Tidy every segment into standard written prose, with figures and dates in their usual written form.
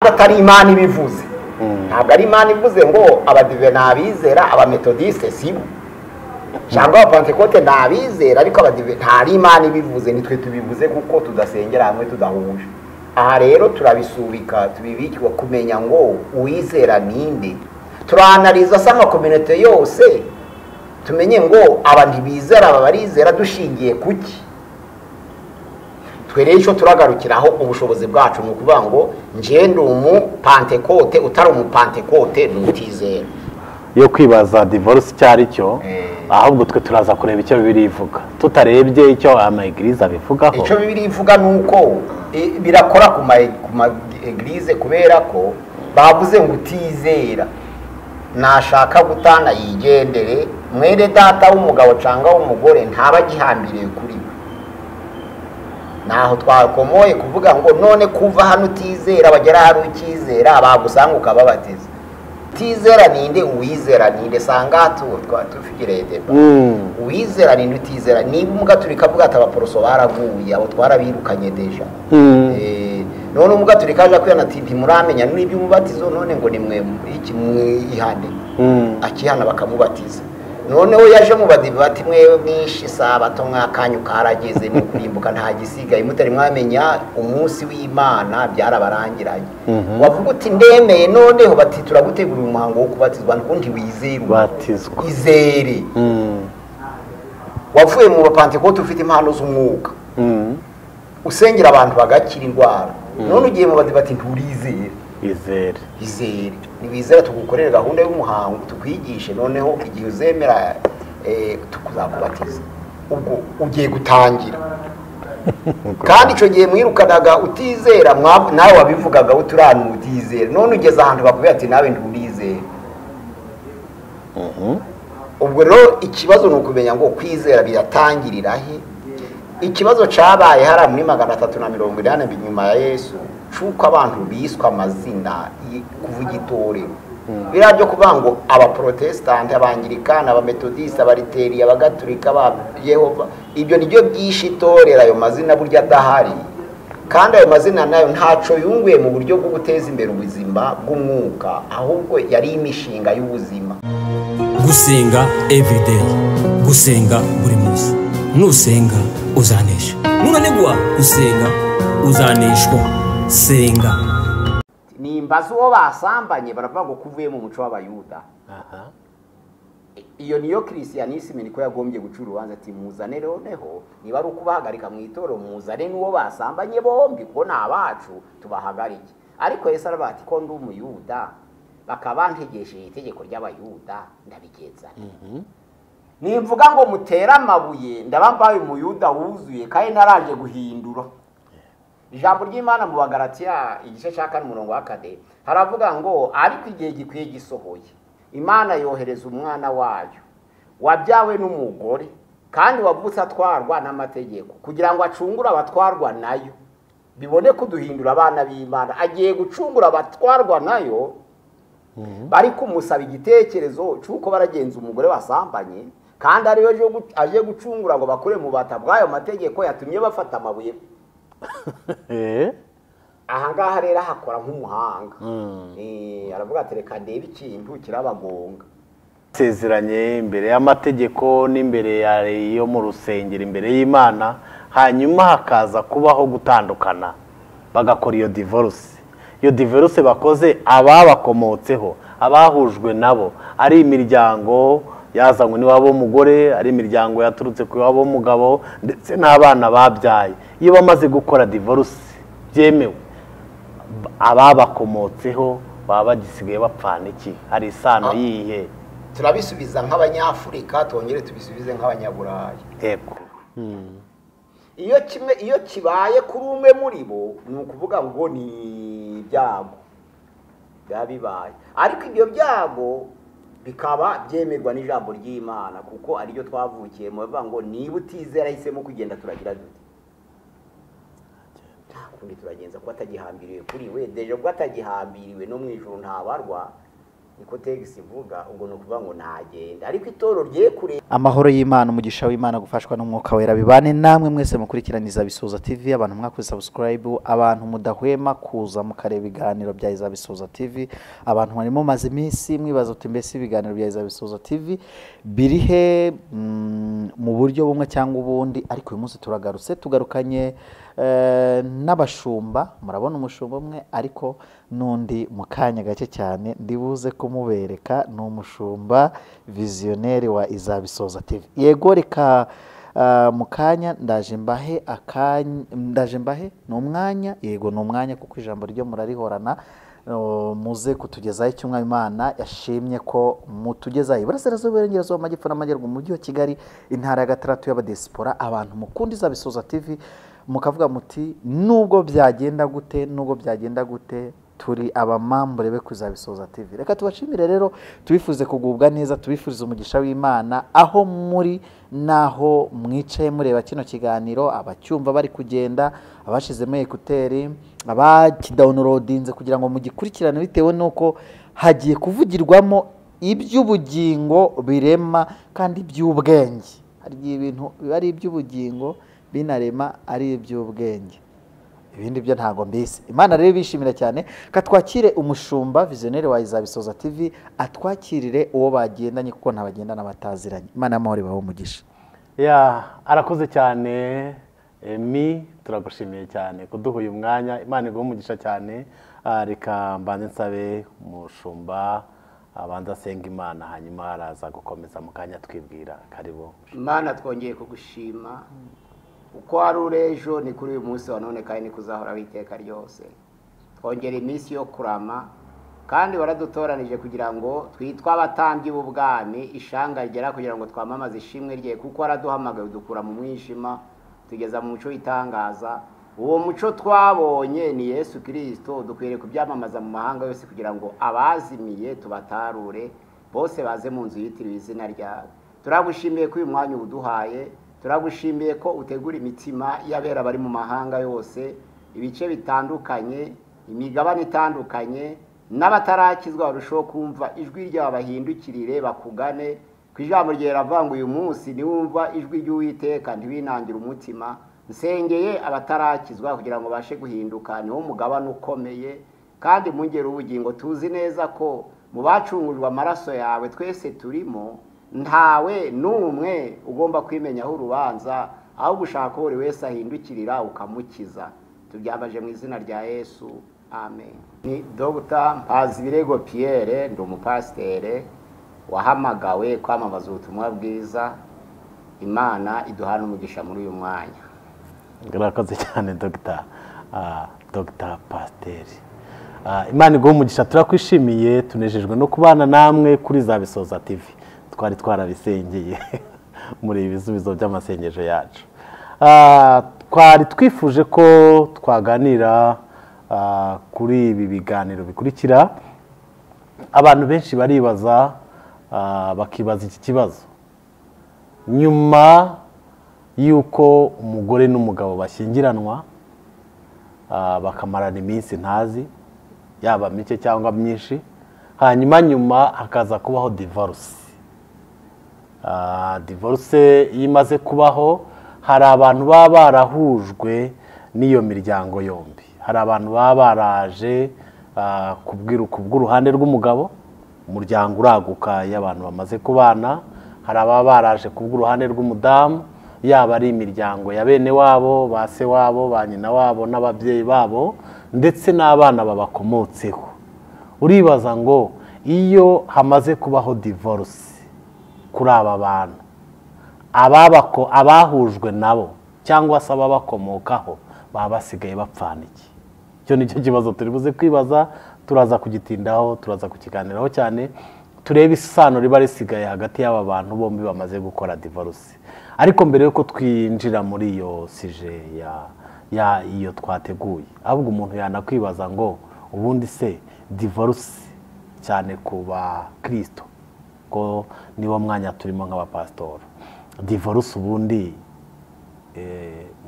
Atari Imana ibivuze, ntabwo ari Imana ivuze ngo abadive nabizera, abametodiste sibo, cyangwa abapantekote nabizera, ariko abadive ntari Imana ibivuze, nitwe tubivuze kuko tudasengera hamwe, tudahuje. Aha rero turabisubika, tubibikirwa kumenya ngo uwizera ninde. Turanaliza se amakominote yose, tumenye ngo aba ntibizera, aba barizera, dushingiye kuki? Twe rero icyo turagarukiraho ubushobozi bwacu ni ukuvuga ngo njye ndi umupantekote, utari umupantekote ni utizera. Yo kwibaza divorce icyo ari cyo, ahubwo twe turaza kureba icyo Bibiliya ivuga, tutarebye icyo ama église abivugaho. Icyo Bibiliya ivuga ni uko birakora ku ma église, kubera ko bavuze ngo utizera nashaka gutana yigendere, mwene data w'umugabo cyangwa w'umugore ntaba agihambiriye kuri we. Naho twakomoye kuvuga ngo none kuva hano utizera bagera hari ukizera, bagusanga ukababatiza. Utizera ninde, uwizera ninde? Sanga tufigire débat. Uwizera ninde, utizera? Niba umugaturika avuga ati abaporoso baraguye, abo twarabirukanye déjà. None umugaturika aje kwihana ati ntimuramenya n'iby'umubatizo, none ngo nimwe iki mwihane, akihana bakamubatiza. Noneho yaje mu badive bati mwewe mwishe isabato, mwakanyu karageze, ni kurimbuka, nta gisigaye, mutari mwamenya umunsi w'Imana byarabarangiranye. Wavuga uti ndemeye, noneho bati turagutegurira umuhango wo kubatizwa, nukundi wizere. Batizwa. Izere. Wavuye mu bapantekote ufite impano z'umwuka, usengera abantu bagakira indwara, none ugiye mu badive bati nturizere. Izere. Izere. Niwizera tugukorere gahunda y'umuhango, tukwigishe, noneho igihe uzemera tukuzakubatiza. Ubwo ugiye gutangira. Kandi icyo gihe mwirukanaga utizera, nawe wabivugaga uturana utizera, none ugeze ahantu bakubwira ati nawe nturizere. Ubwo rero ikibazo ni ukumenya ngo kwizera biratangirira he. Ikibazo cyabaye hariya muri 380 nyuma ya Yesu, c'uko abantu biswe amazina kuvuga itorero. Biriya byo kuvuga ngo abaprotesitanti, abangirikani, abametodisite, abariteri, abagatulika, aba Yehova, ibyo nibyo byishe itorero. Ayo mazina burya adahari, kandi ayo mazina nayo ntaco yunguye mu buryo bwo guteza imbere ubuzima bw'umwuka, ahubwo yari imishinga y'ubuzima. Gusenga everyday, gusenga buri munsi. Nusenga uzanesha, nunanigwa gusenga uzaneshwa. Senga. Nimbaza uwo basambanye, baravuga ngo kuvuye mu muco w'abayuda. Iyo niyo christianisme, niko yagombye guca urubanza ati muzane noneho, niba ari ukubahagarika mu itorero, muzane n'uwo basambanye bombi, kuko ni abacu, tubahagarike. Ariko Yesu aravuga ati ko ndi umuyuda bakaba bantegesheje itegeko ry'abayuda, ndabigenza nimvuga ngo mutere amabuye, ndaba mbaye umuyuda wuzuye kandi naraje guhindura. Ijambo ry'Imana mu Bagalatiya igice cya 4 umurongo wa 4 haravuga ngo ariko igihe gikwiye gisohoye, Imana yohereza umwana wayo wabyawe n'umugore kandi wavutse atwarwa n'amategeko, kugira ngo acungure abatwarwa nayo, bibone kuduhindura abana b'Imana. Agiye gucungura abatwarwa nayo, bari kumusaba igitekerezo cy'uko baragenza umugore wasambanye, kandi ariwe aje gucungura ngo bakure mu bata bw'ayo mategeko yatumye bafata amabuye. Aha ngaha rero hakora nk'umuhanga, aravuga ati reka ndebe ikintu kirabagonga. Sezeranye imbere y'amategeko n'imbere yo mu rusengero, imbere y'Imana, hanyuma hakaza kubaho gutandukana, bagakora iyo divorce. Iyo divorce bakoze, ababakomotseho, abahujwe nabo, ari imiryango yazanywe n'iwabo w'umugore, ari imiryango yaturutse ku iwabo w'umugabo, ndetse n'abana babyaye, iyo bamaze gukora divorce byemewe, ababakomotseho baba bagisigaye bapfana iki? Hari isano yihe? Turabisubiza nk'abanyafurika, twongere tubisubize nk'abanyaburayi. Yego. Iyo kimwe iyo kibaye kuri umwe muri bo, ni ukuvuga ngo ni ibyago biba bibaye, ariko ibyo byago bikaba byemerwa n'ijambo ry'Imana, kuko ariryo twavukiye mu. Bavuga ngo niba utizera ahisemo kugenda, turagira dute? Nta kundi turagenza, kuko atagihambiriwe kuri we. Déjà ubwo atagihambiriwe, no mu ijuru ntabarwa. Niko tegisi ivuga. Ubwo ni ukuvuga ngo nagenda, ariko itoro rye kure. Amahoro y'Imana, umugisha w'Imana, gufashwa n'Umwuka Wera bibane namwe mwese mukurikiraniza Bisoza TV, abantu mwakoze subscribe, abantu mudahwema kuza mukareba ibiganiro bya Izabisoza TV, abantu barimo maze iminsi mwibaza uti mbese ibiganiro bya Izabisoza TV birihe mu buryo bumwe cyangwa ubundi. Ariko uyu munsi turagarutse, tugarukanye n'abashumba. Murabona umushumba umwe, ariko n'undi mu kanya gake cyane ndibuze kumubereka, ni umushumba visionnaire wa Izabisoza TV. Yego, reka mu kanya ndaje mbahe akanya, ndaje mbahe ni umwanya, yego ni umwanya, kuko ijambo ryo murarihorana. Muze kutugezaho icyo Umwami Imana yashimye ko mutugezaho. Iburasirazuba, Iburengerazuba, Amajyepfo n'Amajyaruguru, mu mujyi wa Kigali, intara ya gatandatu y'abadesipora, abantu mukunda Izabisoza TV mukavuga muti nubwo byagenda gute, nubwo byagenda gute, turi abamambure be kuzabisoza TV. Reka tubashimire rero, tubifuze kugubwa neza, tubifurize umugisha w'Imana aho muri naho mwicaye mureba kino kiganiro, abacyumva bari kugenda, abashizemo ekuteri, abakidownloadinze kugira ngo mugikurikirane, bitewe nuko hagiye kuvugirwamo iby'ubugingo birema kandi iby'ubwenge. Hari ibintu biba ari iby'ubugingo binarema ari iby'ubwenge, ibindi byo ntago mbisi. Imana rero bishimira cyane. Katwakire umushumba visionnaire wa Izabisoza TV atwakirire uwo bagendanye, kuko ntabagendana bataziranye. Imana y'amahoro ibahe umugisha. Ya, arakoze cyane Emi, turagushimiye cyane kuduha uyu mwanya. Imana iguhe umugisha cyane. Reka mbanze nsabe umushumba abanza asenga Imana, hanyuma araza gukomeza mu kanya twibwira. Karibu. Imana, twongeye kugushima uko wari uri ejo ni kuri uyu munsi wa none, kandi kuzahora iteka ryose. Twongera iminsi yo kurama, kandi waradutoranije kugira ngo twitwe abatambyi b'ubwami, ishanga rigera kugira ngo twamamaze ishimwe rye, kuko waraduhamagaye udukura mu mwijima tugeza mu muco w'itangaza. Uwo muco twabonye ni Yesu Kristo, dukwiriye kubyamamaza mu mahanga yose kugira ngo abazimiye tubatarure, bose baze mu nzu yitiriwe izina ryawe. Turagushimiye ko uyu mwanya uduhaye, turagushimiye ko utegura imitima y'abera bari mu mahanga yose, ibice bitandukanye, imigabane itandukanye, n'abatarakizwa barushaho kumva ijwi ryawe, bahindukirire bakugane. Ku ijambo ryawe riravuga ngo uyu munsi niwumva ijwi ry'Uwiteka ntiwinangire umutima. Nsengeye abatarakizwa kugira ngo bashe guhinduka, niwo mugabane ukomeye kandi mungere ubugingo. Tuzi neza ko mu bacungujwe amaraso yawe twese turimo, ntawe n'umwe ugomba kwimenyaho urubanza, aho gushaka buri wese ahindukirira ukamukiza. Tubyambaje mu izina rya Yesu, amen. Ni Dr. Mpazibirego Pierre, ndi umupasiteri wahamagawe kwamamaza ubutumwa bwiza. Imana iduhana umugisha muri uyu mwanya. Murakoze cyane Dr. Dr. Pasiteri. Imana iguhe umugisha, turakwishimiye, tunejejwe no kubana namwe kuri Izabisoza TV. Twari twarabisengeye muri ibisubizo by'amasengesho yacu. Twari twifuje ko twaganira kuri ibi biganiro bikurikira. Abantu benshi baribaza, bakibaza iki kibazo nyuma y'uko umugore n'umugabo bashyingiranwa, bakamarana iminsi ntazi, yaba mike cyangwa myinshi, hanyuma nyuma hakaza kubaho divorce. Divorce iyo imaze kubaho, hari abantu baba barahujwe n'iyo miryango yombi, hari abantu baba baraje kubw'uruhande rw'umugabo, umuryango uraguka iyo abantu bamaze kubana, hari ababa baraje kubw'uruhande rw'umudamu, yaba ari imiryango ya bene wabo, ba se wabo, ba nyina wabo n'ababyeyi babo, ndetse n'abana babakomotseho. Uribaza ngo iyo hamaze kubaho divorce kuri aba bantu, abahujwe nabo cyangwa se ababakomokaho baba basigaye bapfana iki? Icyo nicyo kibazo turi buze kwibaza, turaza kugitindaho, turaza kukiganiraho cyane, turebe isano riba risigaye hagati y'aba bantu bombi bamaze gukora divorce. Ariko mbere yuko twinjira muri iyo sije ya iyo twateguye, ahubwo umuntu yanakwibaza ngo ubundi se divorce cyane ku bakristo, ko niwo mwanya turimo nk'abapasitoro, divorce ubundi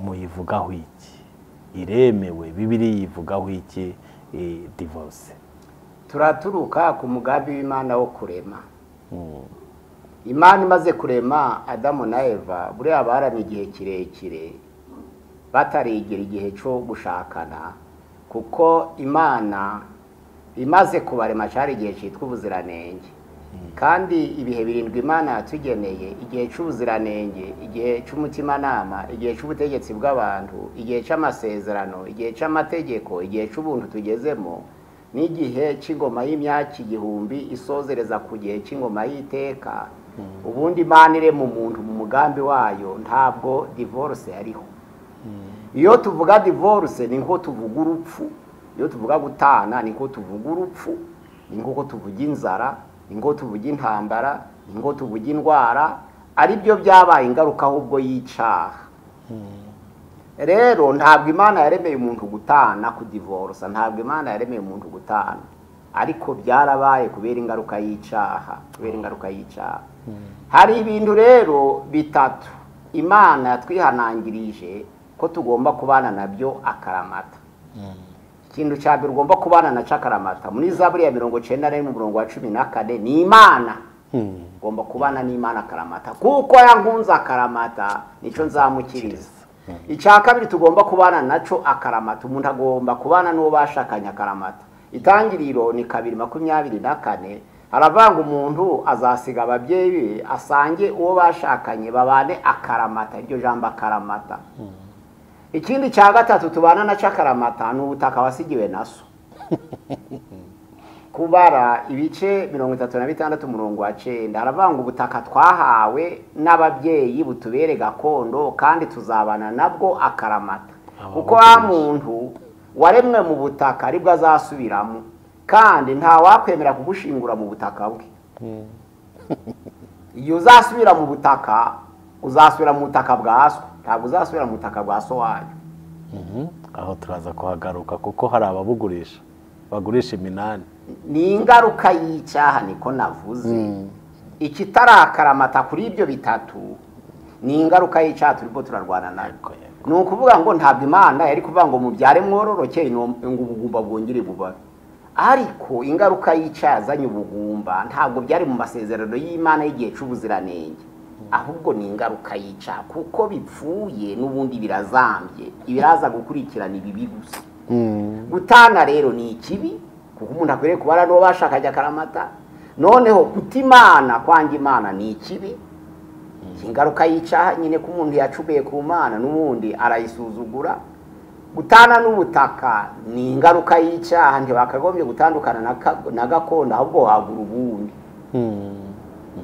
muyivugaho iki? Iremewe? Bibiliya yivugaho iki divorce? Turaturuka ku mugambi w'Imana wo kurema. Imana imaze kurema Adamu na Eva, buriya baramye igihe kirekire batarigira igihe cyo gushakana, kuko Imana imaze kubarema cyari igihe cyitwa ubuziranenge. Kandi ibihe birindwi Imana yatugeneye, igihe cy'ubuziranenge, igihe cy'umutimanama, igihe cy'ubutegetsi bw'abantu, igihe cy'amasezerano, igihe cy'amategeko, igihe cy'ubuntu tugezemo, n'igihe cy'ingoma y'imyaka 1000 isozereza ku gihe cy'ingoma y'iteka. Ubundi Imana irema umuntu mu mugambi wayo, ntabwo divorce yariho. Iyo tuvuga divorce ni nko tuvuga urupfu, iyo tuvuga gutana ni nko tuvuga urupfu, ni nko tuvuga inzara, ni nko tuvuga intambara, ni nko tuvuga indwara, ari byo byabaye ingaruka ahubwo y'icaha. Rero ntabwo Imana yaremeye umuntu gutana, kudivorsa, ntabwo Imana yaremeye umuntu gutana, ariko byarabaye kubera ingaruka y'icaha, kubera ingaruka y'icaha. Hari ibintu rero bitatu Imana yatwihanangirije ko tugomba kubana nabyo akaramata. Ikintu cya mbere ugomba kubana na cakaramata muri Zaburi ya 91 umurongo wa 14 ni Imana. Ugomba kubana n'Imana akaramata, kuko yankunze akaramata nico nzamukiriza. Icya kabiri tugomba kubana naco akaramata, umuntu agomba kubana n'uwo bashakanye akaramata. Itangiriro ni 2:24 haravanga umuntu azasiga ababyeyi be asange uwo bashakanye babane akaramata, iryo jambo akaramata. Ikindi cya gatatu tubana na cakaramata ni ubutaka wasigiwe na so. Kubara ibice 36 umurongo wa 9 haravanga ubutaka twahawe n'ababyeyi butubere gakondo kandi tuzabana nabwo akaramata, kuko wa muntu waremwe mu butaka aribwo azasubiramo, kandi nta wakwemera kugushingura mu butaka bwe. Iyo uzasubira mu butaka, uzasubira mu butaka bwa so, ntabwo uzasubira mu butaka bwa so wanyu. Aho turaza kuhagaruka kuko hari ababugurisha, bagurisha iminani. Ni ingaruka y'icyaha niko navuze. Ikitaraakaramata kuri ibyo bitatu ni ingaruka y'icyaha turimo turarwana nayo. Ni ukuvuga ngo ntabwo Imana yari kuvuga ngo mubyare mwororoke ngo ubugumba bwongere bubabe, ariko ingaruka y'icyaha yazanye ubugumba ntabwo byari mu masezerano y'Imana y'igihe cy'ubuziranenge, ahubwo ni ingaruka y'icyaha, kuko bipfuye n'ubundi birazambye, ibiraza gukurikirana ibibi gusa. Gutana rero ni ikibi, kuko umuntu akwiriye kubana n'uwo bashakanye akaramata. Noneho kutimana kwanga Imana ni ikibi, ingaruka y'icyaha nyine ko umuntu yacubiye ku Mana n'ubundi arayisuzugura. Gutana n'ubutaka ni ingaruka y'icyaha, ntibakagombye gutandukana na gakondo, ahubwo wagura ubundi.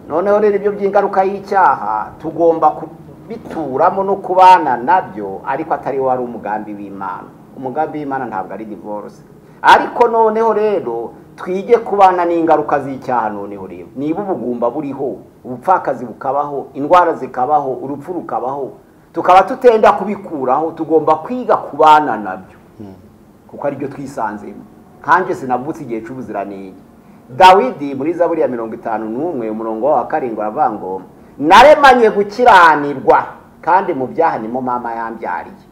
Noneho rero ibyo by'ingaruka y'icyaha tugomba kubituramo no kubana nabyo, ariko atari wari umugambi w'Imana. Umugambi w'Imana ntabwo ari divorce. Ariko noneho rero twige kubana n'ingaruka z'icyaha. Noneho rero niba ubugumba buriho, ubupfakazi bukabaho, indwara zikabaho, urupfu rukabaho, tukaba tutenda kubikuraho, tugomba kwiga kubana nabyo, kuko aribyo twisanzemo. Kanje sinavutse igihe cy'ubuziranenge. Dawidi muri Zaburi ya 51 umurongo wa 7 aravuga ngo naremanye gukiranirwa kandi mu byaha nimo mama yambyariye.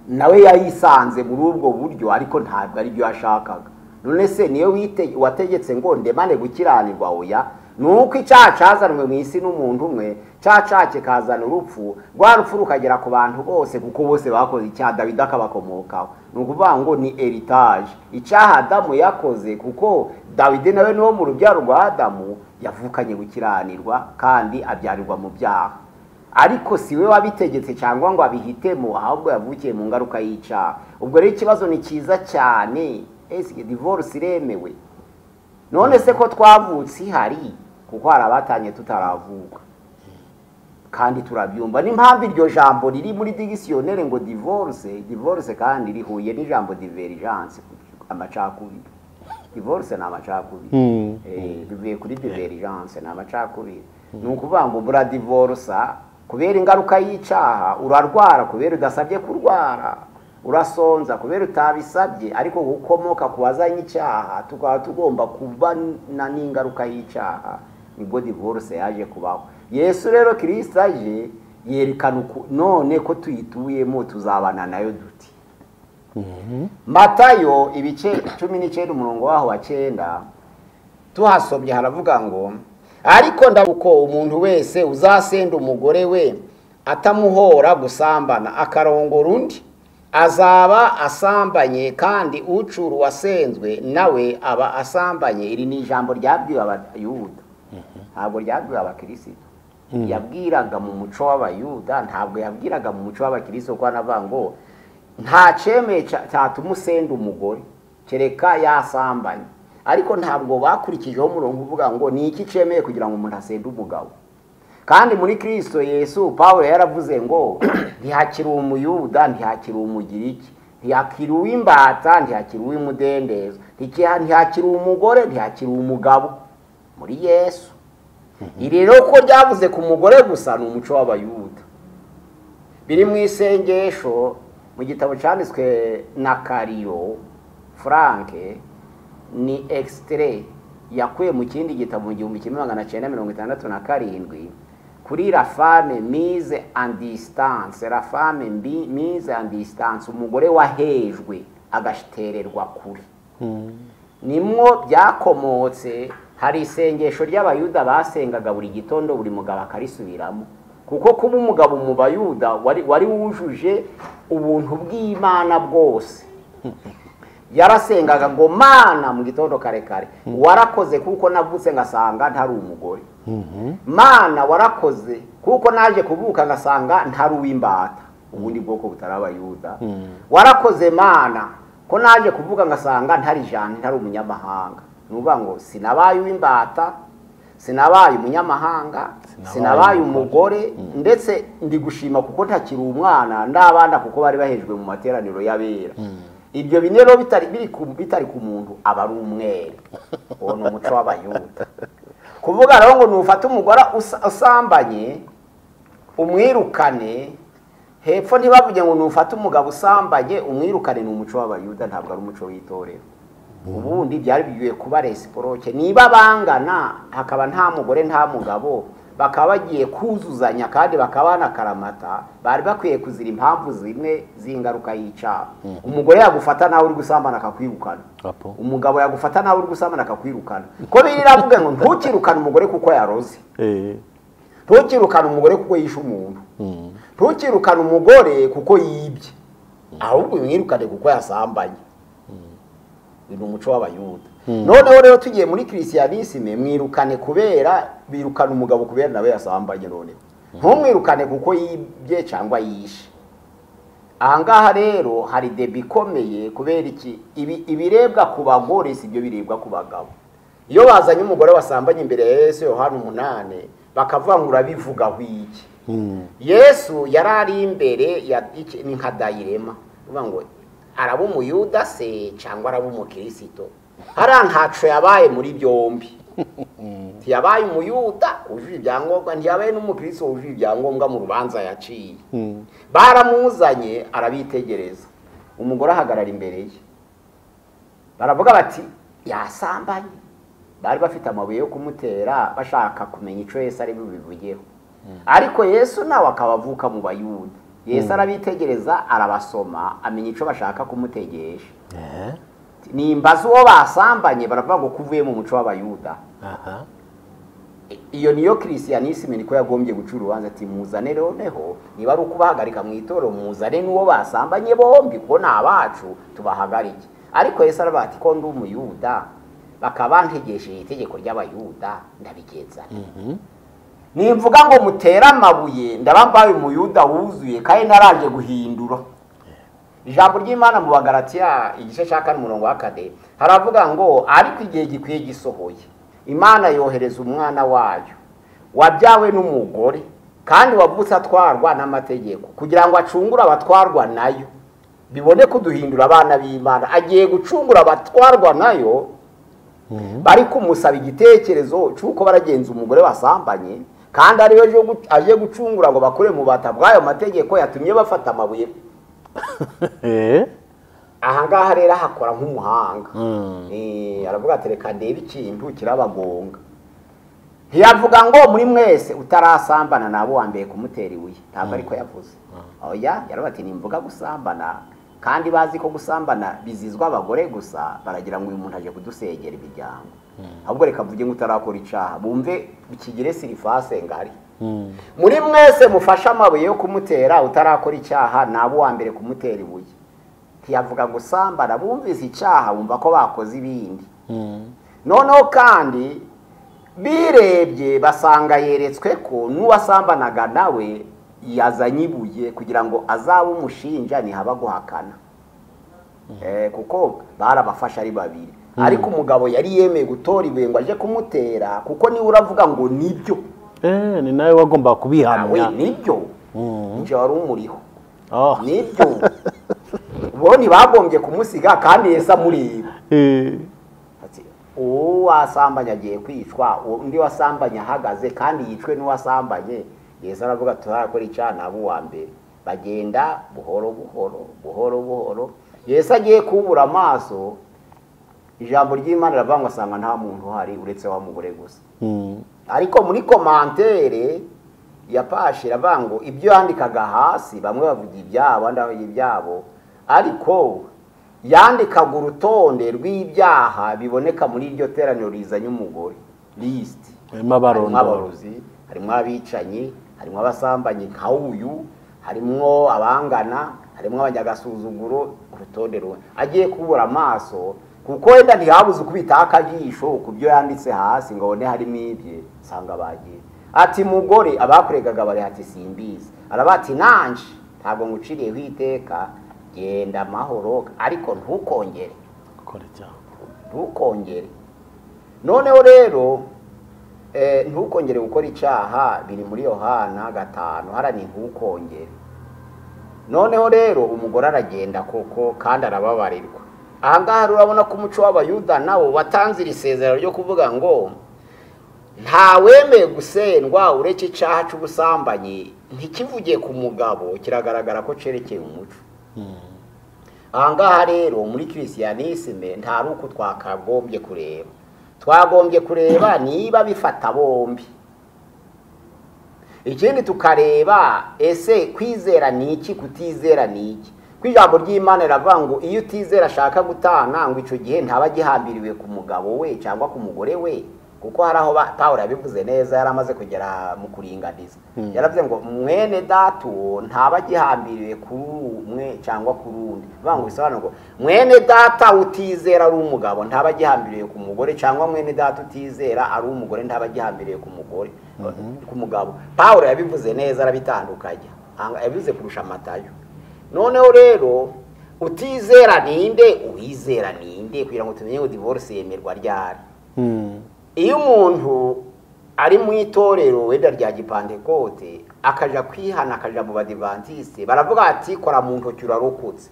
Nawe yayisanze muri ubwo buryo, ariko ntabwo ari byo yashakaga. None se niyo wategetse ngo ndemane gukiranirwa? Oya, nuko icyaha cyazanwe mu isi n'umuntu umwe, cyaca kikazana urupfu, rwa rupfu rukagera ku bantu bose, kuko bose bakoze icyaha, Dawidi akabakomokaho. Ni ukuvuga ngo ni heritage, icyaha Adamu yakoze, kuko Dawidi nawe niwo mu rubyaro rwa Adamu yavukanye gukiranirwa kandi abyarirwa mu byaha, ariko si we wabitegetse cyangwa ngo abihitemo, ahubwo yavukiye mu ngaruka y'icyaha. Ubwo rero ikibazo ni cyiza cyane, ese divorce iremewe? None se ko twavutse ihari, kuko hari abatanye tutaravuka kandi turabyumva. N'impamvu iryo jambo riri muri dictionnaire ngo divorce, divorce kandi rihuye n'ijambo divergence, amacakubiri. Divorce ni amacakubiri, bivuye kuri divergence, ni amacakubiri. Ni ukuvuga ngo buradivorsa kubera ingaruka y'icyaha, urarwara kubera udasabye kurwara, urasonza kubera utabisabye, ariko gukomoka kuwazanye icyaha, tukaba tugomba kubana n'ingaruka y'icyaha. Nibwo divorce yaje kubaho. Yesu rero Kristo aje yerekana none ko tuyituyemo tuzabana nayo duti. Matayo ibice 19 umurongo waho wa 9 tuhasomye haravuga ngo ariko ndabuko umuntu wese uzasenda umugore we atamuhora gusambana akarongora undi azaba asambanye, kandi ucuru wasenzwe nawe aba asambanye. Iri ni ijambo ryabwiwe abayuda, ntabwo ryabwiwe abakristo. Yabwiraga mu muco w'abayuda, ntabwo yabwiraga mu muco w'abakristo, kuko anavuga ngo nta cemeye cyatuma usenda umugore kereka yasambanye. Ariko ntabwo bakurikijeho umurongo uvuga ngo ni iki cemeye kugira ngo umuntu asende umugabo. Kandi muri Kristo Yesu Pawulo yaravuze ngo ntihakiri umuyuda, ntihakiri umugiriki, ntihakiri uw'imbata, ntihakiri uw'imudendezo, ntihakiri umugore, ntihakiri umugabo muri Yesu. Iri rero ko ryavuze ku mugore gusa ni umuco w'abayuda. Biri mu isengesho mu gitabo cyanditswe na Kario Frank, ni extrait yakuye mu kindi gitabo mu 1967 kuri la femme mise en distance, la femme mise en distance, umugore wahejwe agashitererwa kure. Nimwo byakomotse. Hari isengesho ry'abayuda basengaga buri gitondo, buri mugabo akarisubiramo, kuko kuba umugabo mu bayuda wari wujuje ubuntu bw'Imana bwose. Yarasengaga ngo Mana mu gitondo kare kare, warakoze kuko navutse ngasanga ntari umugore. Mana warakoze kuko naje kuvuka ngasanga ntari uw'imbata, ubundi bwoko butari abayuda. Warakoze Mana ko naje kuvuka ngasanga ntari jane, ntari umunyamahanga. Nuvuga ngo sinabaye uw'imbata, sinabaye umunyamahanga, sinabaye umugore, ndetse ndi gushima kuko ntakiri umwana ndabana, kuko bari bahejwe mu materaniro y'abera. Ibyo bine rero bitari ku muntu aba ari umwere. Uwo ni umuco w'abayuda. Kuvuga rero ngo nufate umugore usambanye umwirukane, hepfo ntibavuge ngo nufate umugabo usambanye umwirukane, ni umuco w'abayuda, ntabwo ari umuco w'itorero. Ubundi byari bigiye kuba reciproque, niba bangana hakaba nta mugore nta mugabo, bakaba bagiye kuzuzanya kandi bakabana karamata, bari bakwiye kuzira impamvu zimwe z'ingaruka y'icyaha. Umugore yagufata nawe uri gusambana akakwirukana, umugabo yagufata nawe uri gusambana akakwirukana. Ko biriravuga ngo ntukirukane umugore kuko yaroze, ntukirukane umugore kuko yishe umuntu, ntukirukane umugore kuko yibye, ahubwo umwirukane kuko yasambanye. Ni umuco w'abayuda. Noneho rero tugiye muri Christianisme, mwirukane kubera birukana umugabo kubera nawe yasambanye, none ntumwirukane kuko yibye cyangwa yishe. Ahangaha rero hari debi ikomeye kubera iki ibirebwa ku bagore si ibyo birebwa ku bagabo. Iyo bazanye umugore wasambanye imbere ya Yesu Yohana 8 bakavuga ngo urabivuga iki? Yesu yarari imbere ya ni nka dayirema, uvuga ngo araba umuyuda se cyangwa araba umukristo. Hara ntaco yabaye muri byombi. Ntiyabaye umuyuda wujuje ibyangombwa, ntiyabaye n'umukristo wujuje ibyangombwa mu rubanza yaciye. Baramuzanye arabitegereza, umugore ahagarara imbere ye, baravuga bati yasambanye. Bari bafite amabuye yo kumutera bashaka kumenya ico Yesu ari bubivugeho. Ariko Yesu nawe akaba avuka mu bayuda. Yesu arabitegereza arabasoma, amenya ico bashaka kumutegesha. Nimbaza uwo basambanye, baravuga ngo kuvuye mu muco w'abayuda. Iyo niyo Christianisme niko yagombye guca urubanza, ati muzane noneho niba ari ukubahagarika mu itorero, muzane n'uwo basambanye bombi kuko ni abacu tubahagarike. Ariko Yesu aravuga ati ko ndi umuyuda bakaba bantegesheje itegeko ry'abayuda ndabigenza. Nimvuga ngo mutera amabuye ndabambaye umuyuda wuzuye kandi naraje guhindura. Ijambo ry'Imana mu Bagalatiya igice cya 4 umurongo wa 4 haravuga ngo ariko igihe gikwiye gisohoye Imana yohereza umwana wayo wabyawe n'umugore kandi wavutse atwarwa n'amategeko kugira ngo acungure abatwarwa nayo, bibone kuduhindura abana b'Imana. Agiye gucungura abatwarwa nayo bari kumusaba igitekerezo cy'uko baragenza umugore wasambanye, kandi ariyo aje gucungura ngo bakure mu bata bw'ayo mategeko yatumye bafata amabuye. Aha ngaha rero hakora nk'umuhanga. Aravuga ati reka ndebe ikintu kirabagonga. Ntiyavuga ngo muri mwese utarasambana nabo wambeye kumutera ibuye, ntabwo ariko yavuze. Oya, yaravuga ati nimvuga gusambana Kandi bazi ko gusambana bizizwa abagore gusa, baragira ngo uyu muntu aje kudusengera imiryango. Ahubwo reka mvuge ngo utarakora icaha, bumve bikigire surface ngari. Muri mwese mufashe amabuye yo kumutera, utarakora icyaha nabo wa mbere kumutera ibuye. Ntiyavuga gusambana, bumvise icyaha bumva ko bakoze ibindi. Noneho kandi birebye basanga yeretswe ko n'uwasambanaga nawe yazanye ibuye kugira ngo azabe umushinja ntihaba guhakana. Kuko barabafasha ari babiri. Ariko umugabo yari yemeye gutora ibuye ngo aje kumutera, kuko niwe uravuga ngo nibyo. Ni nawe wagomba kubihamya. Nibyo. Nje wari umuriho. Nibyo. Bo ntibagombye kumusiga kandi Yesu amureba. Ati uwasambanye agiye kwicwa, undi wasambanye ahagaze kandi yicwe n'uwasambanye. Yesu aravuga turakora icyaha nabo uwa mbere. Bagenda buhoro buhoro buhoro buhoro. Yesu agiye kubura amaso, ijambo ry'Imana riravuga ngo asanga nta muntu uhari uretse wa mugore gusa. Ariko muri commentaire ya Pashe iravuga ngo ibyo yandikaga hasi bamwe bavuga ibyabo abandi bavuga ibyabo, ariko yandikaga urutonde rw'ibyaha biboneka muri iryo teraniro rizanye umugore, list. Harimo abarozi, harimo abicanyi, harimo abasambanyi nka uyu, harimo abangana, harimo abanyagasuzuguro, urutonde rumwe. Agiye kubura amaso kuko wenda ntihabuze ukubita akajisho ku byo yanditse hasi ngo abone harimo ibye, sanga bagiye. Ati mugore, abakuregaga bari ati simbizi. Arabati nanje ntabwo nguciriyeho iteka, genda amahoro ariko ntukongere gukora icyaha. Ntukongere. Noneho rero ntukongere gukora icyaha biri muri Yohana 5, harani ntukongere. Noneho rero umugore aragenda koko kandi arababarirwa. Ahangaha urabona ko umuco w'Abayuda nawo watanze iri sezerano ryo kuvuga ngo ntawemeye gusendwa uretse icyaha cy'ubusambanyi ntikivuge ku mugabo, kiragaragara ko cerekeye umuco. Ahangaha rero muri Christianisme nta ruko twakagombye kureba. Twagombye kureba niba bifata bombi. Ikindi tukareba ese kwizera niki, kutizera niki. Kwijambo ry'Imana riravuga ngo iyo utizera ashaka gutana ngo ico gihe ntaba gihambiriwe ku mugabo we cyangwa ku mugore we, kuko hari aho Pawulo yabivuze neza yaramaze kugera mu kuringaniza. Yaravuze ngo mwene data ntaba gihambiriwe kuri umwe cyangwa kuri undi. Bivuga ngo bisobanura ngo mwene data utizera ari umugabo ntaba gihambiriwe ku mugore, cyangwa mwene data utizera ari umugore ntaba gihambiriwe ku mugore, ku mugabo. Pawulo yabivuze neza arabitandukanya, yabivuze kurusha Matayo. Noneho rero utizera ninde, uwizera ninde, kugira ngo tumenye ngo divorce yemerwa ryari. Iyo umuntu ari mu itorero wenda rya Gipantekote akaja kwihana akaja mu Badivantiste, baravuga ati kora mu ntoki urarokotse,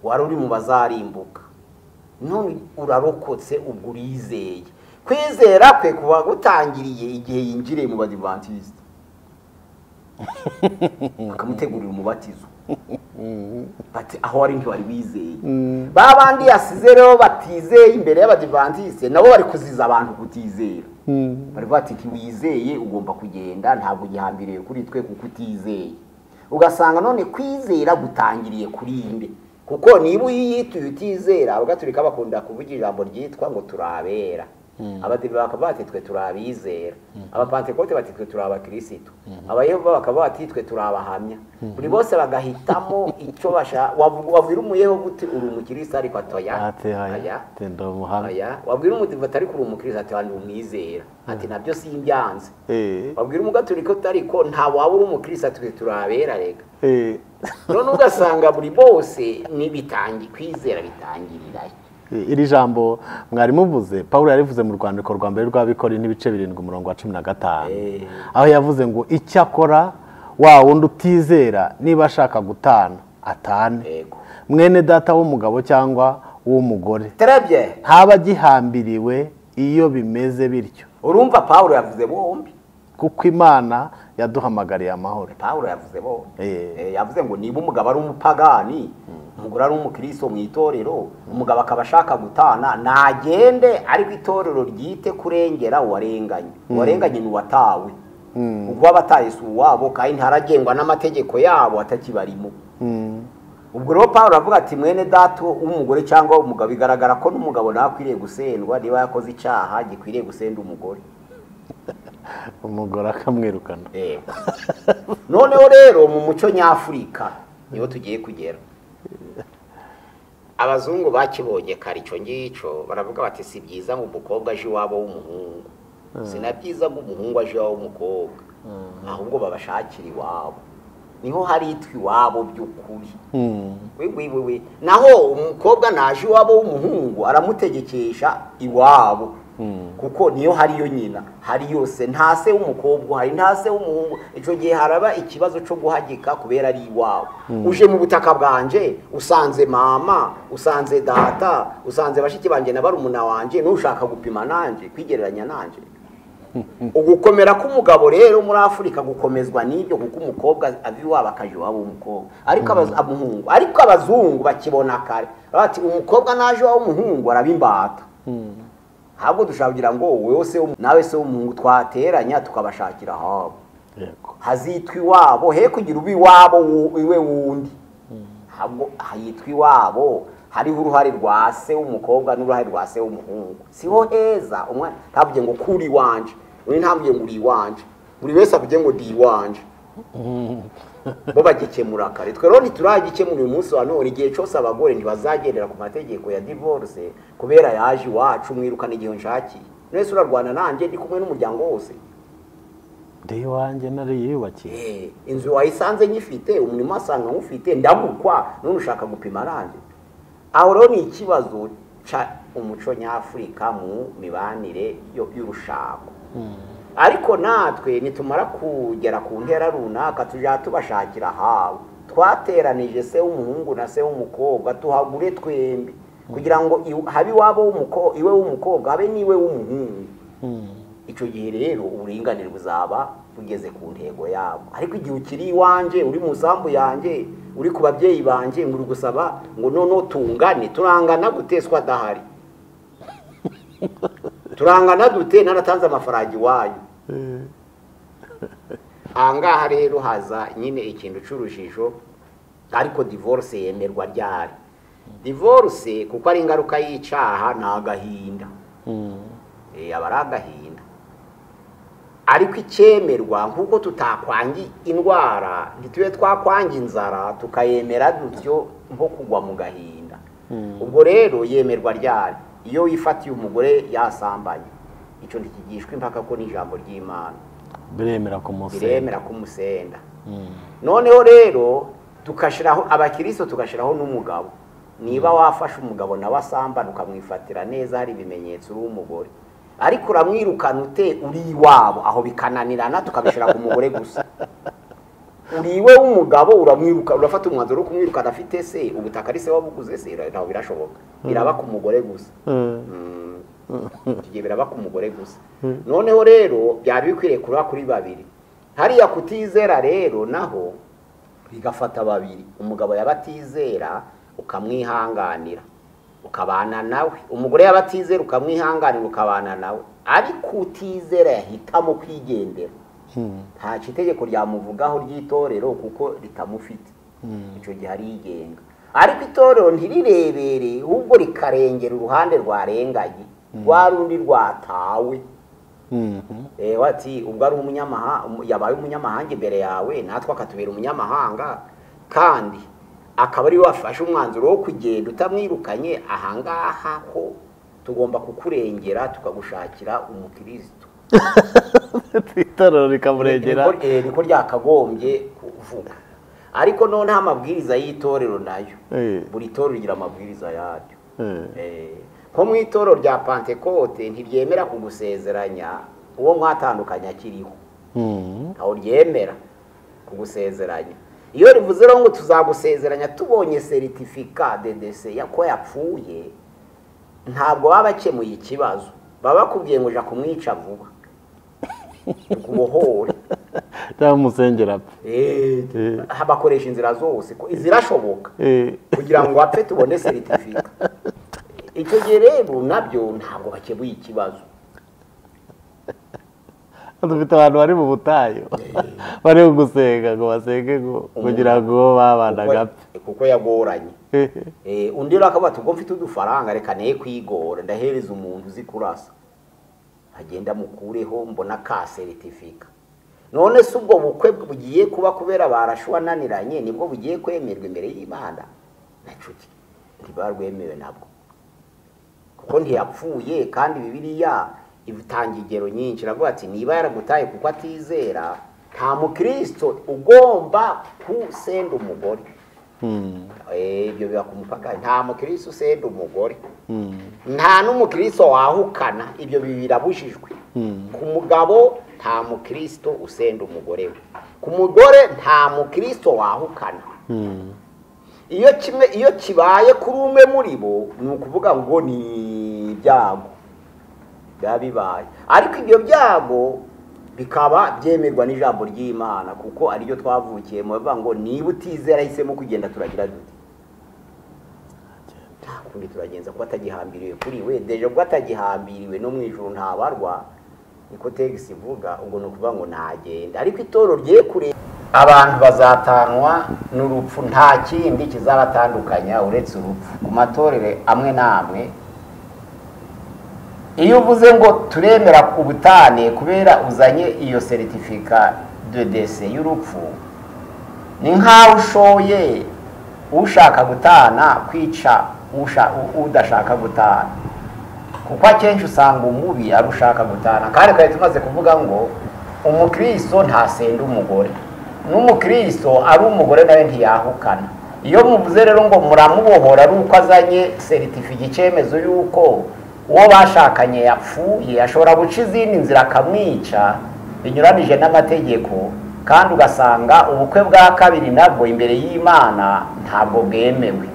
wari uri mu bazarimbuka, none urarokotse ubwo urizeye. Kwizera kwe kuba gutangiriye igihe yinjiriye mu Badivantiste, bakamutegurira umubatizo. Bati aho ari ntiwari wizeye. Babandi yasize rero batizeye imbere y'Abadivantiste nabo bari kuziza abantu kutizera. Bari bati ntiwizeye ugomba kugenda, ntabwo gihambiriye kuri twe kuko utizeye. Ugasanga none kwizera gutangiriye kuri inde, kuko niba uyituye utizera, Abagatulika bakunda kuvuga ijambo ryitwa ngo turabera. Abadive bakaba bati twe turabizera, Abapantekote bati twe turabakristo, Abayehova bakaba bati twe turabahamya. Buri bose bagahitamo icyo basha. Wabwira umuyehova uti uri umukristo ariko atoya, wabwira umudive atari kuri umukristo ati ndi umwizera, ati nabyo simbyanze. Wabwira umugatulika utariko nta waba uri umukristo ati twe turabera rega. None ugasanga buri bose nibitangi kwizera bitangirira. Iri jambo mwari muvuze Pawulo yarivuze mu rwandiko rwa mbere rw'Abikorinto ibice 7 umurongo wa 15, aho yavuze ngo icyakora wa wundi utizera niba ashaka gutana atane, mwene data w'umugabo cyangwa w'umugore ntaba gihambiriwe iyo bimeze bityo. Urumva Pawulo yavuze bombi, kuko Imana yaduhamagariye amahoro. Pawulo yavuze bombi, yavuze ngo niba umugabo ari umupagani, umugore ari umukristo mu itorero, umugabo akaba ashaka gutana nagende, ariko itorero ryite kurengera uwarenganye. Uwarenganye ni uwatawe, kuko abataye si uwabo kandi ntaragengwa n'amategeko yabo atakibarimo. Ubwo rero Pawulo aravuga ati mwene data w'umugore cyangwa umugabo, bigaragara ko n'umugabo nawe akwiriye gusendwa niba yakoze icyaha gikwiriye gusenda umugore, umugore akamwirukana. Noneho rero mu muco nyafurika niho tugiye kugera. Abazungu bakibonye kare icyo ngicyo, baravuga bati si byiza ngo umukobwa aje iwabo w'umuhungu, si na byiza ngo umuhungu aje iwabo w'umukobwa, ahubwo babashakira iwabo, niho haritwa iwabo by'ukuri. We naho umukobwa naje iwabo w'umuhungu aramutegekesha iwabo, kuko niyo hariyo nyina, hari yose, nta se w'umukobwa hari, nta se w'umuhungu. Icyo gihe haraba ikibazo cyo guhagika kubera ari iwabo. Uje mu butaka bwanje usanze mama, usanze data, usanze bashiki banje na barumuna wanje, nushaka gupima nanje, kwigereranya nanje. Ugukomera k'umugabo rero muri Afurika gukomezwa n'ibyo, kuko umukobwa ava iwabo akaja iwabo w'umukobwa, ariko umuhungu, ariko abazungu bakibona kare bati umukobwa naje iwabo w'umuhungu arabimbata. Ntabwo dushaka kugira ngo wowe se nawe se w'umuhungu twateranya tukabashakira ahabo hazitwa iwabo, he kugira uba iwabo iwe wundi. Ntabwo hayitwa iwabo, hariho uruhare rwa se w'umukobwa n'uruhare rwa se w'umuhungu. Siho heza umwe ntavuge ngo kuri iwanje, undi ntavuge ngo uri iwanje, buri wese avuge ngo ndi iwanje. Bo bagikemura kare. Twe rero ntituragikemura uyu munsi wa none. Igihe cyose abagore ntibazagendera ku mategeko ya divorce kubera yaje iwacu mwirukana igihe nshakiye. Nese urarwana nanjye ndi kumwe n'umuryango wose, ndi iwanjye nari yubakiye, inzu wayisanze nyifite, umurimo asanga nkufite, ndagukwa, none ushaka gupima nanjye. Aho rero ni ikibazo ca umuco nyafurika mu mibanire y'urushako. Ariko natwe nitumara kugera ku ntera runaka tujya tubashakira ahabo. Twateranije se w'umuhungu na se w'umukobwa, tuhagure twembi kugira ngo habe iwabo iwe w'umukobwa habe n'iwe w'umuhungu. Icyo gihe rero uburinganire buzaba bugeze ku ntego yabo. Ariko igihe ukiri iwanje, uri mu sambu yanjye, uri ku babyeyi banje, ngo uri gusaba ngo noneho tungane, turangana gute swa adahari? Turangana dute naratanze amafaranga iwanyu? Ahangaha rero haza nyine ikintu cy'urujijo. Ariko divorce yemerwa ryari? Divorce kuko ari ingaruka y'icyaha ni agahinda, aba ari agahinda. Ariko icyemerwa nk'uko tutakwangi indwara, ntitube twakwanga inzara tukayemera dutyo nko kugwa mu gahinda. Ubwo rero yemerwa ryari? Iyo wifatiye umugore yasambanye, icyo ntikigishwa impaka ko n'ijambo ry'Imana biremera kumusenda, biremera kumusenda. Noneho rero tukashiraho abakristo, tugashiraho n'umugabo. Niba wafashe umugabo nawe asambana ukamwifatira neza, hari ibimenyetso uri umugore, ariko uramwirukana ute uri iwabo? Aho bikananirana tukabishira ku mugore gusa. Uri iwe w'umugabo uramwiruka, urafata umwanzuro wo kumwirukana afite se ubutaka ari se wabuguze se, ntaho birashoboka, biraba ku mugore gusa. Tugiye biraba ku mugore gusa. Noneho rero byari bikwiriye kuba kuri babiri. Hariya kutizera rero naho bigafata babiri. Umugabo yabatizera ukamwihanganira ukabana nawe, umugore yabatizera ukamwihanganira ukabana nawe, ariko utizera yahitamo kwigendera. Nta itegeko ryamuvugaho ry'itorero kuko ritamufite, icyo gihe arigenga. Ariko itorero ntirirebere, ahubwo rikarengera uruhande rwarenganye, rwa rundi rwatawe. Ati ubwo ari umunyamahanga, yabaye umunyamahanga imbere yawe, natwe akatubera umunyamahanga, kandi akaba ari wafashe umwanzuro wo kugenda utamwirukanye. Ahangaha ho tugomba kukurengera tukagushakira umukristo. Itorero rikamurengera, niko ryakagombye kuvuga. Ariko noneho amabwiriza y'itorero nayo, buri torero rigira amabwiriza yaryo. Nko mu itorero rya Pantekote ntiryemera kugusezeranya uwo mwatandukanye akiriho, ntaho ryemera kugusezeranya. Iyo rivuze rero ngo tuzagusezeranya tubonye certificat de décès ko yapfuye, ntabwo baba bakemuye ikibazo, baba bakubwiye ngo uja kumwica vuba tukubohore cyangwa umusengera apfe. Bakoresha inzira zose zirashoboka kugira ngo apfe tubone certificat. Icyo gihe rero nabyo ntabwo bakemuye ikibazo. Dufite abantu bari mu butayu bari gusenga ngo basenge kugira ngo babana gapfe kuko yagoranye. Undi rero akavuga ati ubwo mfite udufaranga reka neye kwigora, ndahereza umuntu uzi kurasa agenda mukureho mbona ka seritifika. None se ubwo bukwe bugiye kuba kubera barashwananiranye nibwo bugiye kwemerwa imbere y'Imana? Nacuti ntibarwemewe nabwo kuko ntiyapfuye. Kandi Bibiliya itanga ingero nyinshi, iravuga ati niba yaragutaye kuko atizera, nta mukristo ugomba kusenda umugore. Ibyo biba ku mupaka. Nta mukristo usenda umugore, nta n'umukristo wahukana, ibyo birabujijwe. Ku mugabo nta mukristo usenda umugore we, ku mugore nta mukristo wahukana. Iyo kimwe iyo kibaye kuri umwe muri bo ni ukuvuga ngo ni ibyago biba bibaye, ariko ibyo byago bikaba byemerwa n'ijambo ry'Imana kuko ariryo twavukiye mu bavuga ngo niba utizera ahisemo kugenda turagira dute? Nta kundi turagenza kuba atagihambiriwe kuri we. Deje ubwo atagihambiriwe no mu ijuru ntabarwa, niko tegisi ivuga. Ubwo ni ukuvuga ngo ntagenda, ariko itorero rye kure abantu bazatanwa n'urupfu, nta kindi kizabatandukanya uretse urupfu. Ku matorero amwe n'amwe iyo uvuze ngo turemera ubutane kubera uzanye iyo seritifika de décès y'urupfu, ni nkaho ushoye ushaka gutana kwica udashaka gutana, kuko akenshi usanga umubi ari ushaka gutana. Kandi twari tumaze kuvuga ngo umukristo ntasenda umugore, n'umukristo ari umugore nawe ntiyahukana. Iyo muvuze rero ngo muramubohora ari uko azanye seritifika icyemezo y'uko uwo bashakanye yapfuye, ashobora guca izindi nzira akamwica binyuranije n'amategeko, kandi ugasanga ubukwe bwa kabiri nabwo imbere y'Imana ntabwo bwemewe.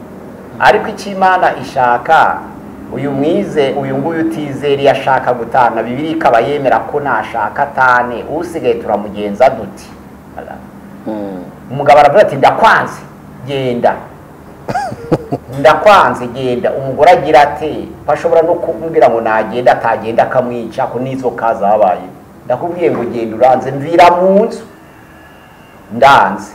Ariko icyo Imana ishaka, uyu mwize uyu nguyu utizera iyo ashaka gutana, Bibiliya ikaba yemera ko nashaka atane, usigaye turamugenza duti. Umugabo aravuga ati ndakwanze genda, ndakwanze genda. Umugore agira ati bashobora no kumubwira ngo nagenda, atagenda akamwica ko n'izo kazabaye. Ndakubwiye ngo genda uranze, mvira mu nzu ndanze.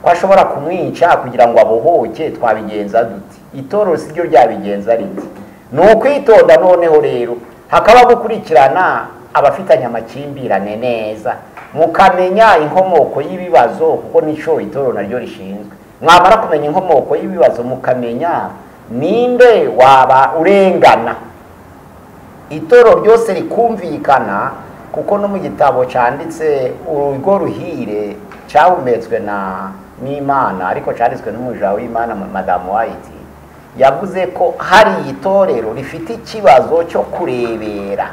Ko ashobora kumwica kugira ngo abohoke, twabigenza duti? Itorero si ryo ryabigenza riti. Ni ukwitonda. Noneho rero hakaba gukurikirana abafitanye amakimbirane neza, mukamenya inkomoko y'ibibazo, kuko nico itorero naryo rishinzwe. Mwamara kumenya inkomoko y'ibibazo mukamenya ninde waba urengana, itorero ryose rikumvikana. Kuko no mu gitabo cyanditse Urugo Ruhire cyahumetswe na n'Imana, ariko cyanditswe n'umuja w'Imana Madamu White, yavuze ko hari itorero rifite ikibazo cyo kurebera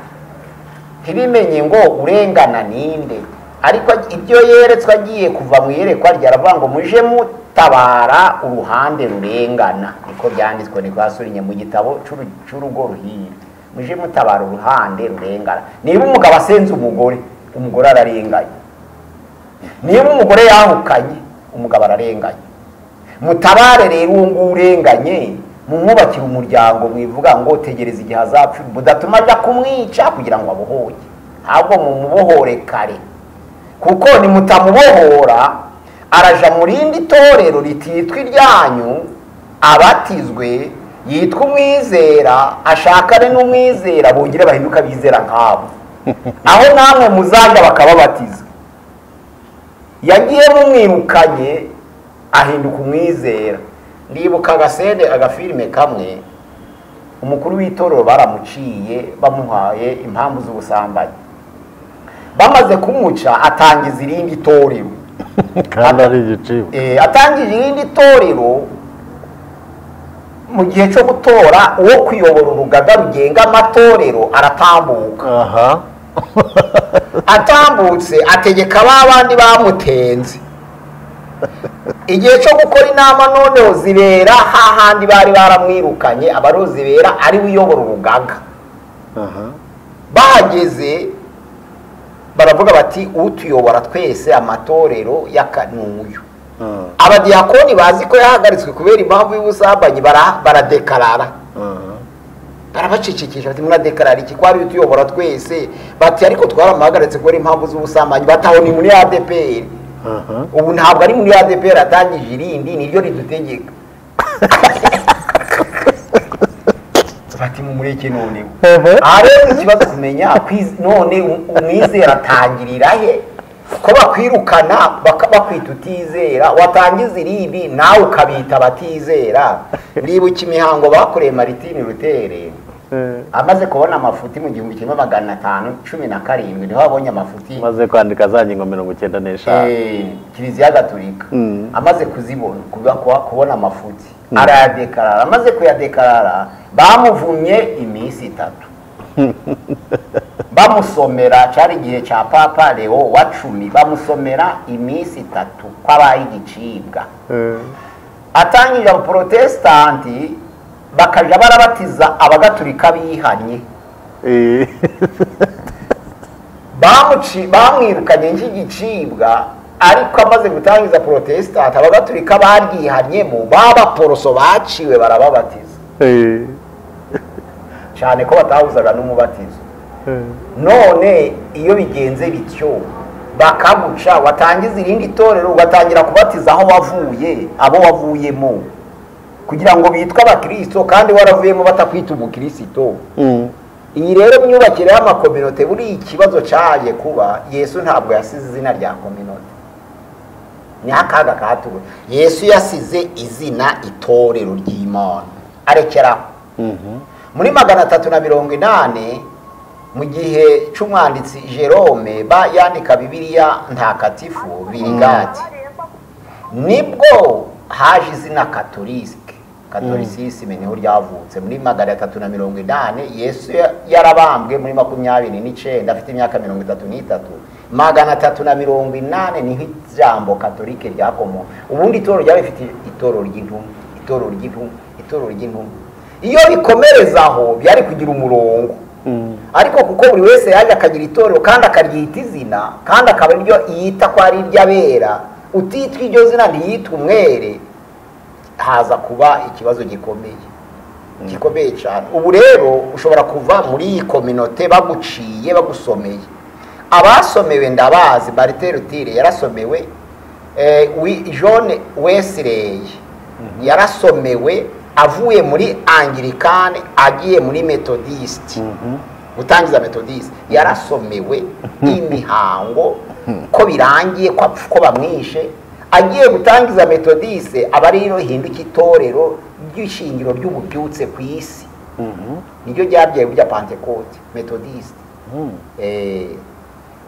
ntibimenye ngo urengana ninde. Ariko ibyo yeretswe agiye kuva mu iyerekwa rye aravuga ngo muje mutabara uruhande rurengana, niko byanditswe, niko yasurinye mu gitabo cy'Urugo Ruhire, muje mutabara uruhande rurengana. Niba umugabo asenze umugore, umugore ararenganye. Niba umugore yahukanye, umugabo ararenganye. Mutabare rero uwo nguwo urenganye, mumwubakire umuryango, mwivuga ngo tegereza igihe azapfa, mudatuma ajya kumwica kugira ngo abohoke, ahubwo mumubohore kare, kuko nimutamubohora araja mu rindi torero rititwa iryanyu, abatizwe yitwa umwizera, ashakane n'umwizera, bongere bahinduka bizera nkabo, aho namwe muzajya bakababatiza. Yagiye mumwirukanye ahinduka umwizera. Ndibuka agasende agafilime kamwe, umukuru w'itorero baramuciye bamuhaye impamvu z'ubusambanyi, bamaze kumuca atangiza irindi torero kandi ari igicibwa. Atangije irindi torero mu gihe cyo gutora uwo kuyobora urugaga rugenga amatorero, aratambuka. Atambutse ategeka ba bandi bamutenze. Igihe cyo gukora inama noneho zibera hahandi bari baramwirukanye, abaro zibera ari we uyobora urugaga. Bahageze baravuga bati utuyobora twese amatorero y'akanuyu. Abadiyakoni bazi ko yahagaritswe kubera impamvu y'ubusambanyi baradekarara. Barabacecekesha bati muradekarara iki ko ari utuyobora twese, bati ariko twaramuhagaritse kubera impamvu z'ubusambanyi, bataho ni muri ADPR. Ubu ntabwo ari muri ADPR atangije irindi niryo ridutegeka. Bati mumureke none. Rero ikibazo kumenya none umwizera atangirira he? Ko bakwirukana bakwita utizera, watangiza iribi nawe ukabita batizera. Ndibuka imihango bakoreye Martin Luther amaze kubona amafuti mu 1517, niho abonye amafuti amaze kwandika za ngingo 95 Kiliziya Gatolika. Amaze kuzibona kubona amafuti arayadekarara, amaze kuyadekarara bamuvumye iminsi 3 bamusomera, cari igihe ca Papa Leo wa 10, bamusomera iminsi 3 kwabaye igicibwa. Atangije abaprotestanti bakaja barabatiza abagatulika bihanye. Bamwirukanye nk'igicibwa, ariko amaze gutangiza protestant abagatulika baryihanyemo b'abaporoso baciwe barababatiza. Cyane ko batahuzaga n'umubatizo. None iyo bigenze bityo bakaguca, watangiza irindi torero ugatangira kubatiza aho wavuye, abo wavuyemo, kugira ngo bitwe abakristo kandi waravuyemo batakwita umukristo. Iyi rero myubakire y'amakominote, buri ikibazo cyaje kuba Yesu ntabwo yasize izina rya kominote, ni akaga katuwe. Yesu yasize izina itorero ry'Imana arekeraho. Muri 380 mu gihe c'umwanditsi Jerome ba yandika Bibiliya ntakatifu Virigati, nibwo haje izina Katolike. Katolicisme niho ryavutse muri 380. Yesu yarabambwe muri 29 afite imyaka 33. 380 niho ijambo Katolike ryakomoka. Ubundi itorero ryari rifite itorero ry'intumwa, itorero ry'intumwa, itorero ry'intumwa. Iyo bikomerezaho byari kugira umurongo. Ariko kuko buri wese yaje akagira itorero kandi akaryita izina, kandi akaba iryo yita ko ari iry'abera, utitwa iryo zina ntiyitwa umwere, haza kuba ikibazo gikomeye gikomeye cyane. Ubu rero ushobora kuva muri iyi kominote baguciye bagusomeye. Abasomewe ndabazi, Martin Luther yarasomewe, John Wesley yarasomewe avuye muri Anglikane agiye muri Methodist, gutangiza Methodist, yarasomewe imihango ko birangiye ko bamwishe, agiye gutangiza Methodist, aba rero hinduka itorero ry'ishingiro ry'ububyutse ku isi. Niryo ryabyaye burya Pentecote, Methodist.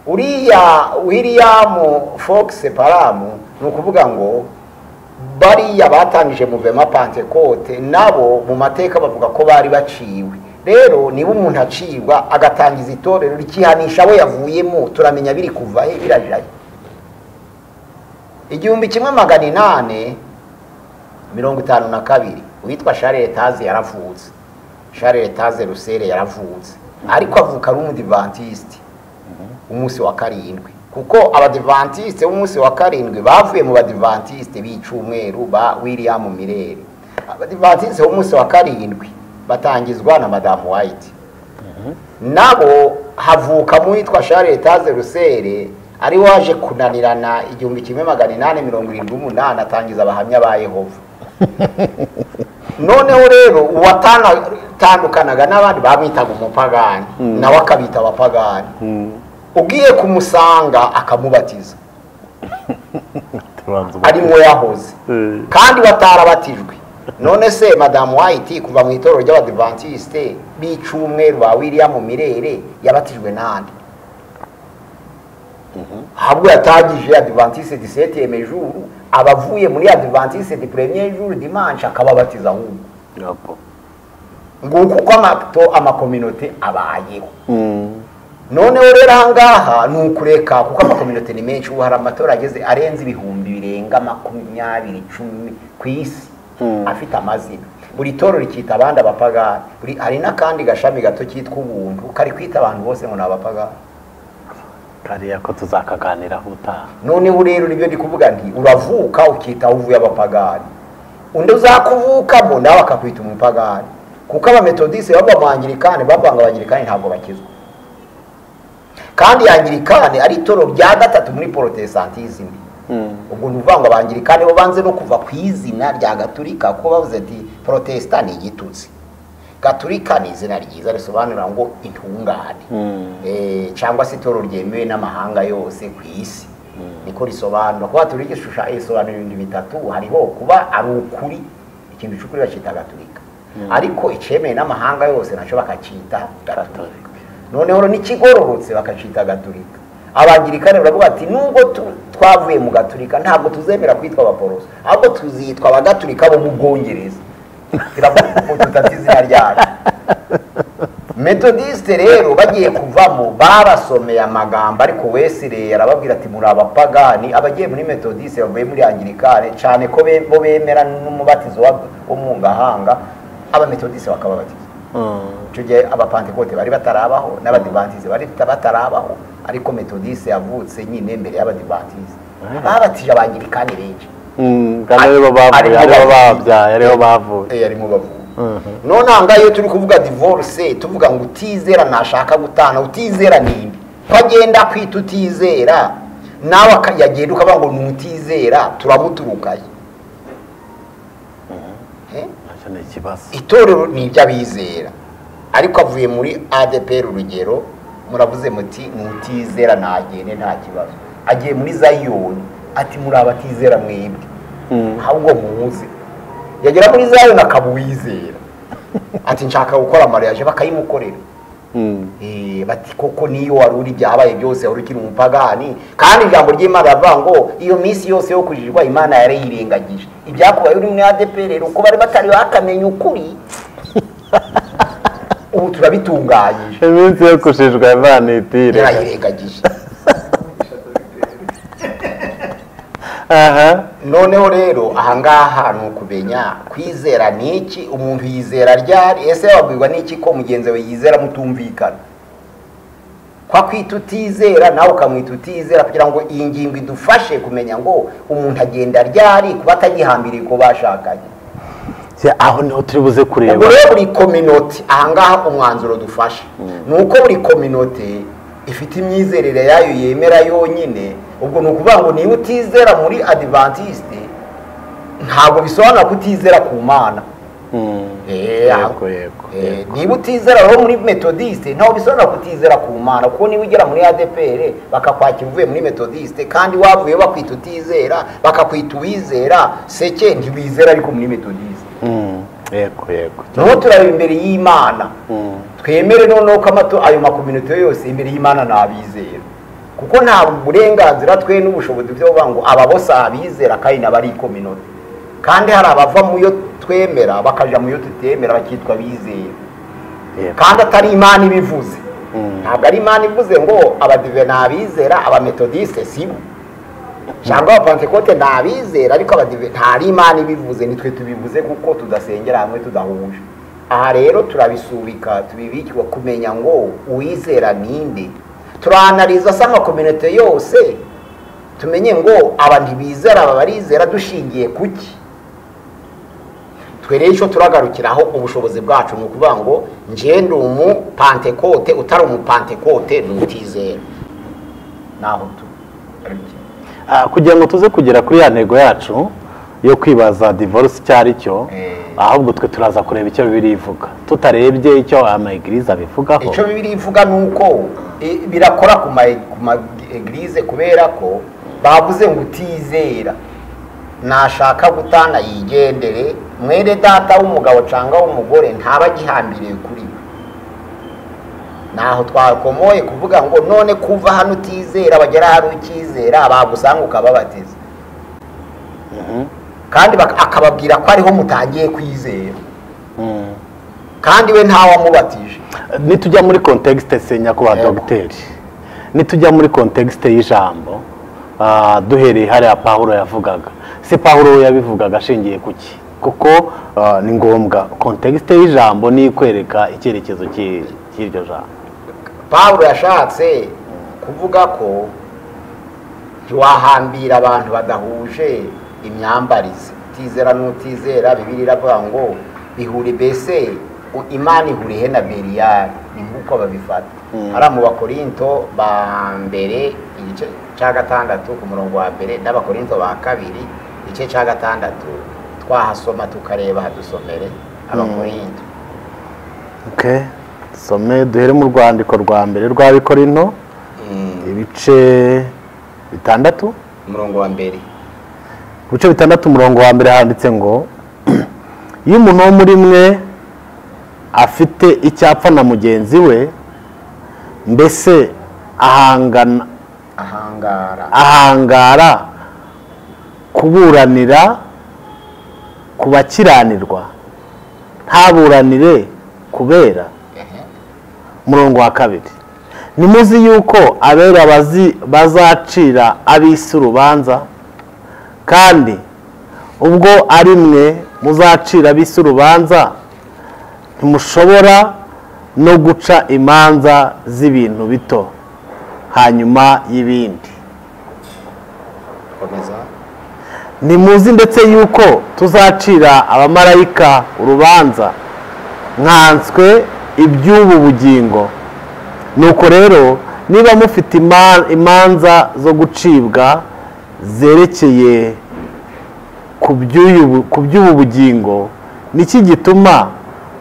Uriya William Fox Parham, ni ukuvuga ngo bariya batangije mouvement Pentecote nabo mu mateka bavuga ko bari baciwe. Rero niba umuntu acibwa agatangiza itorero rikihanisha abo yavuyemo, turamenya biri kuva he birajaye. 1852 uwitwa Charles Taze yaravutse. Charles Taze Russell yaravutse, ariko avuka ari umudivantiste umunsi wa 7, kuko abadivantiste umunsi wa 7 bavuye mu badivantiste b'icumweru ba William Miller. Abadivantiste umunsi wa 7 batangizwa na Madame White. Nabo havuka mu witwa Charles Taze Russell, ari waje kunanirana 1878 atangiza abahamya ba Yehova. Noneho rero uwatandukanaga n'abandi bamwitaga umupagani, nawe akabita abapagani. Ugiye kumusanga akamubatiza arimo yahoze kandi batarabatijwe. None se Madame White kuva mu itorero ry'abadivantiste b'icumweru ba William Miller yabatijwe nande? Ahubwo yatangije Adventiste du 7e jour, abavuye muri Adventiste du premier jour dimanche akababatiza ahubwo. Nguko uko amakominote abayeho. Noneho rero ahangaha ni ukureka, kuko amakominote ni menshi. Ubu hari amatora ageze arenze 20,000 birenga 20 10 ku isi afite amazina. Buri torero rikita abandi abapagani. Hari n'akandi gashami gato kitwa ubuntu kari kwita abantu bose ngo ni abapagani. Kariya ko tuzakaganiraho utaha. Noneho rero nibyo ndi kuvuga nti uravuka ukita uvuye abapagani, undi uzakuvukamo nawe akakwita umupagani. Kuko abametodiste bava mu Anglikane, bavanga Abanglikane ntabwo bakizwa. Kandi Anglikane ari itoro rya gatatu muri Protestantism. Ubwo ni ukuvuga ngo Abanglikane bo banze no kuva ku izina rya Gaturika, kuko bavuze ati Protestant ni igitutsi, Gaturika ni izina ryiza risobanura ngo intungane, cyangwa se itoro ryemewe n'amahanga yose ku isi, niko risobanura. Kuba Gaturika isobanura ibintu bitatu, hariho kuba ari ukuri, ikintu cy'ukuri bakita Gaturika, ariko icyemewe n'amahanga yose nacyo bakacita Gaturika, noneho n'ikigororotse bakacita Gaturika. Abangirikane baravuga ati nubwo twavuye mu Gaturika ntabwo tuzemera kwitwa abaporoso, ahubwo tuzitwa Abagaturika bo mu Bwongereza, tutati izina ryacu. Metodiste rero bagiye kuvamo babasomeye amagambo, ariko Wesley arababwira ati muri abapagani. Abagiye muri Metodiste bavuye muri Anglikane, cyane ko bo bemera n'umubatizo wo mu ngahanga, abametodiste bakababatiza. Icyo gihe abapantekote bari batarabaho n'abadivantize bari batarabaho, ariko Metodiste yavutse nyine mbere y'abadivantize. Babatije Abangirikani benshi, aribo babyaye, aribo bavuye, arimo bavuye. None aha ngaha iyo turi kuvuga divorce, tuvuga ngo utizera ntashaka gutana, utizera ninde? Ko agenda kwita utizera, nawe yagenda ukavuga ngo ni utizera, turamuturukaye. Itorero ni iby'abizera, ariko avuye muri ADPR urugero, muravuze muti ni utizera ntagende nta kibazo. Agiye muri Zayoni ati muri abatizera mwebwe, ahubwo muze. Yagera muri Zayoni akaba uwizera, ati nshaka gukora mariage, bakayimukorera. Bati koko niyo wari uri byabaye byose wari ukiri umupagani, kandi ijambo ry'Imana rivuga ngo iyo minsi yose yo kujijwa Imana yarayirengagije. Ibyakubaye uri muri ADPR rero uko bari batari bakamenya ukuri, ubu turabitunganyije. Iminsi yo kujijwa Imana yarayirengagije. Noneho rero ahangaha ni ukumenya kwizera ni iki, umuntu yizera ryari, ese wabwirwa n'iki ko mugenzi we yizera mutumvikana? Kwa kwita utizera nawe ukamwita utizera, kugira ngo iyi ngingo idufashe kumenya ngo umuntu agenda ryari kuba atagihambiriye ko bashakanye. Aho niho turi buze kureba. Ubwo rero buri kominote ahangaha umwanzuro dufashe ni uko buri kominote ifite imyizerere yayo yemera yonyine. Ubwo ni ukuvuga ngo niba utizera muri Adventiste ntabwo bisobanura ko utizera ku Mana. Niba utizera rero muri Metodiste ntabwo bisobanura ko utizera ku Mana, kuko niba ugera muri ADPR bakakwakira uvuye muri Metodiste, kandi wavuye bakwita utizera bakakwita uwizera, seke ntiwizera ariko muri Metodiste. Yego. Noneho turareba imbere y'Imana, twemere noneho ko ayo makominote yose imbere y'Imana nabizera, kuko nta burenganzira twe n'ubushobozi byo kuvuga ngo aba bose abizera kandi n'abari kominote, kandi hari abava mu yo twemera bakaja mu yo tutemera bakitwa bizera, kandi atari Imana ibivuze. Ntabwo ari Imana ivuze ngo abadive nabizera, abametodiste sibo, cyangwa abapantekote nabizera, ariko abadive ntari Imana ibivuze, nitwe tubivuze kuko tudasengera hamwe tudahuje. Aha rero turabisubika tubibikirwa kumenya ngo uwizera ninde. Turanaliza se amakominote yose tumenye ngo aba ntibizera, aba barizera, dushingiye kuki? Twe rero icyo turagarukiraho ubushobozi bwacu ni ukuvuga ngo nje ndi umupantekote, utari umupantekote ni utizera. Naho tu kugira ngo tuze kugera kuri ya ntego yacu yo kwibaza divorce icyo ari cyo, ahubwo twe turaza kureba icyo Bibiliya ivuga, tutarebye icyo amaegirize abivugaho. Icyo Bibiliya ivuga ni uko birakora ku ma eglise, kubera ko bavuze ngo utizera nashaka gutana yigendere, mwene data w'umugabo cyangwa w'umugore ntaba agihambiriye kuri we. Naho twakomoye kuvuga ngo none kuva hano utizera bagera hari ukizera bagusanga ukababatiza, kandi akababwira ko ariho mutangiye kwizera, kandi we ntawamubatije. Nitujya muri contexte se nyakubahwa dogiteri, nitujya muri contexte y'ijambo duhereye hariya Pawulo yavugaga, se Pawulo yabivugaga ashingiye kuki? Kuko ni ngombwa contexte y'ijambo ni ikwereka icyerekezo cy'iryo jambo. Pawulo yashatse kuvuga ko ntiwahambira abantu badahuje imyambarize, utizera n'utizera. Bibiliya iravuga ngo bihure, mbese Imana ihuriye na Beliyali, ni nk'uko babifata. Hariya mu Bakorinto ba mbere igice cya 6 ku murongo wa 1 n'Abakorinto ba 2 igice cya 6 twahasoma tukareba, hadusomere Abakorinto. Okay, some duhere mu rwandiko rwa mbere rw'Abakorinto ibice 6 umurongo wa 1. Ibice 6 umurongo wa 1 handitse ngo iyo umuntu wo muri mwe afite icyapfa na mugenzi we, mbese ahangara kuburanira kubakiranirwa, ntaburanire kubera. Umurongo wa 2, nimuzi yuko abera bazacira ab'isi urubanza, kandi ubwo ari mwe muzacira ab'isi urubanza, ntimushobora no guca imanza z'ibintu bito hanyuma y'ibindi. Nimuzi ndetse yuko tuzacira abamarayika urubanza, nkanswe iby'ubu bugingo. Nuko rero niba mufite imanza zo gucibwa zerekeye ku by'ubu bugingo, niki gituma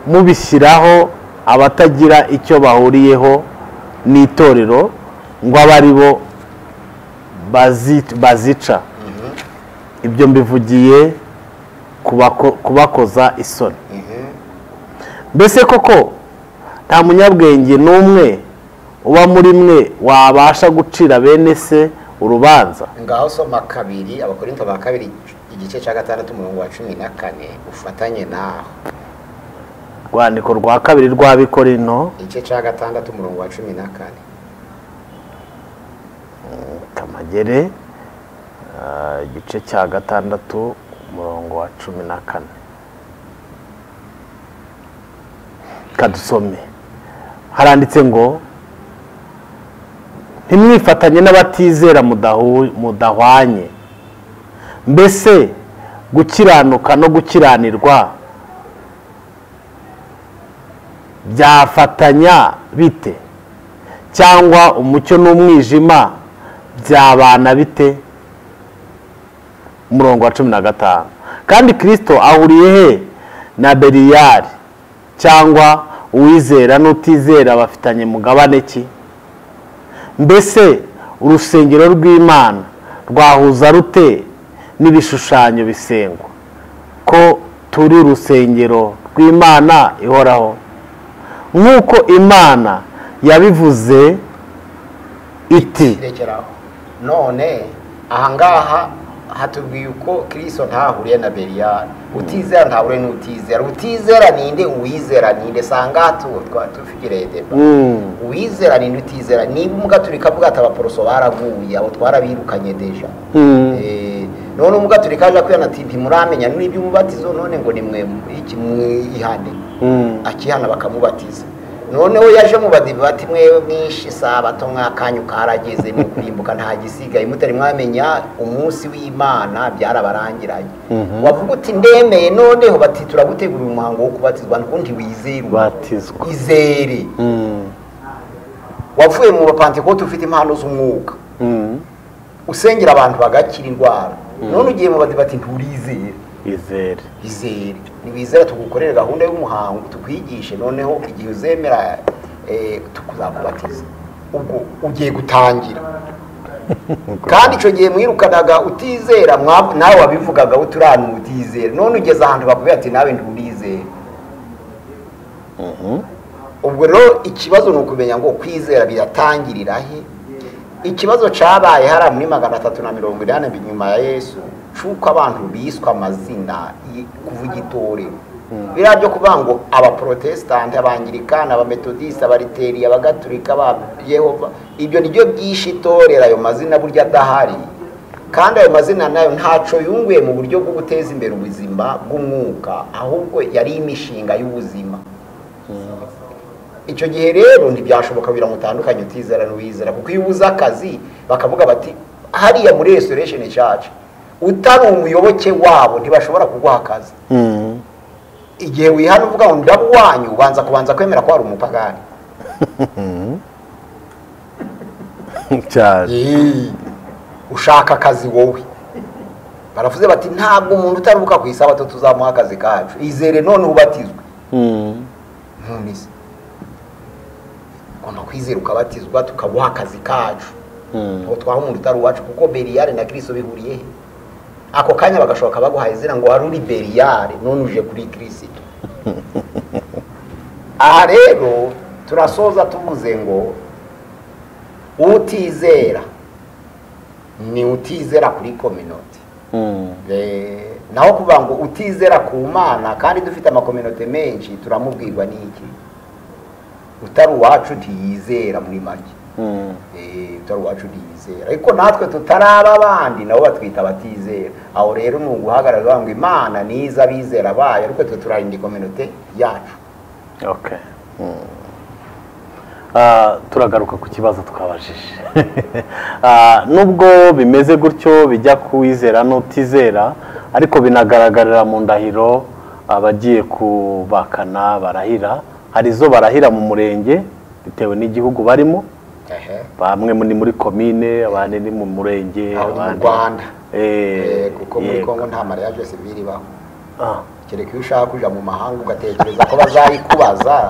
mubishyiraho abatagira icyo bahuriyeho n'itorero ngo abe ari bo bazica? Ibyo mbivugiye kubakoza isoni. Mbese koko nta munyabwenge n'umwe uba muri mwe wabasha gucira bene se urubanza? Ngaho soma 2 Abakorinto ba 2 igice cya 6 umurongo wa 14 ufatanye naho. Rwandiko rwa 2 rw'Abakorinto igice cya 6 umurongo wa 14. Kamagere igice cya 6 umurongo wa 14. Kadusome. Haranditse ngo ntimwifatanye n'abatizera mudahwanye. Mbese gukiranuka no gukiranirwa byafatanya bite? Cyangwa umucyo n'umwijima byabana bite? Umurongo wa 15, kandi Kristo ahuriye he na Beliyali? Cyangwa uwizera n'utizera bafitanye mugabane ki? Mbese urusengero rw'Imana rwahuza rute n'ibishushanyo bisengwa, ko turi urusengero rw'Imana ihoraho? Nk'uko Imana yabivuze iti. None ahangaha hatubwiye uko Kristo ntahuriye na Beliyali. Utizera ntahuriye n'utizera. Utizera ninde? Uwizera ninde? Sanga tufigire deba. Uwizera ninde? Utizera niba umugaturika avuga ati abaporoso baraguye, abo twarabirukanye deja. None umugaturika aje kwiyana ati ntimuramenya n'iby'umubatizo, none ngo nimwe iki mwihane. Akihana bakamubatiza. Noneho yaje mu badivati mwe mwishi sabato mwakanyu karageze mu kurimbuka nta gisigaye, mutari mwamenya umunsi w'Imana byarabarangiranye. Wavuga uti ndemeye, noneho bati turagutegura umuhango wo kubatizwa, nkundi wizerwa batizwa izere. Wavuye mu Bapantekote ufite impano z'umwuka, usengera abantu bagakira indwara, none ugiye mu badivati nturizere. Izere, izere. Nibizera tugukorere gahunda y'umuhango tukwigishe, noneho igihe uzemera tukuzakubatiza. Ubwo ugiye gutangira. Kandi ico gihe mwirukanaga utizera, nawe wabivugaga uturana utizera, none ugeze ahantu bakubwira ati nawe nturizere. Ubwo rero ikibazo ni ukumenya ngo kwizera biratangirira he. Ikibazo cabaye hara muri 380 nyuma ya Yesu, cuko abantu biswa amazina kuvuga itorero. Biriya byo kuvuga ngo abaprotestante, abangirikani, abametodiste, abariteri, abagatulika, ba Yehova, ibyo nibyo byishe itorero. Ayo mazina burya adahari, kandi ayo mazina nayo ntaco yunguye mu buryo bwo guteza imbere ubuzima bw'umwuka, ahubwo yari imishinga y'ubuzima. Icyo gihe rero ntibyashoboka biramutandukanye utizera n'uwizera, kuko iyo ubuze akazi bakavuga bati hariya muri Restoration Church utari umuyoboke wabo ntibashobora kuguha akazi. Igihe wihana uvuga ngo ndabu wanyu, ubanza kubanza kwemera ko ari umupagani. Cyane. Ushaka akazi wowe. Baravuze bati ntabwo umuntu utarubuka ku isabato tuzamuha akazi kacu. Izere none ubatizwe. None se ugomba kwizera ukabatizwa tukaguha akazi kacu. Ngo twaha umuntu utari uwacu kuko Beriyare na Kristo bihuriye he? Ako kanya bagashoka baguhaye izina ngo wari uri Beriyare none uje kuri Kristo. Aha rero turasoza tuvuze ngo utizera ni utizera kuri community. Naho kuvuga ngo utizera ku Mana kandi dufite amakominote menshi turamubwirwa n'iki? Utari uwacu ntiyizera muri make. Utari uwacu ntiyizera. Ariko natwe tutaraba abandi nabo batwita abatizera. Aho rero ni uguhagarara ngo Imana niza abizera bayo, ariko twe turarinda kominote yacu. Okay. Turagaruka ku kibazo twabajije. Nubwo bimeze gutyo bijya kuwizera n'utizera, ariko binagaragarira mu ndahiro abagiye kubakana barahira. Hari izo barahira mu murenge bitewe n'igihugu barimo. Bamwe ni muri komine, abandi ni mu murenge, abandi mu Rwanda. Kuko muri Kongo nta mariage civile ibaho. Kereka iyo ushaka kuja mu mahanga ugatekereza ko bazayikubaza.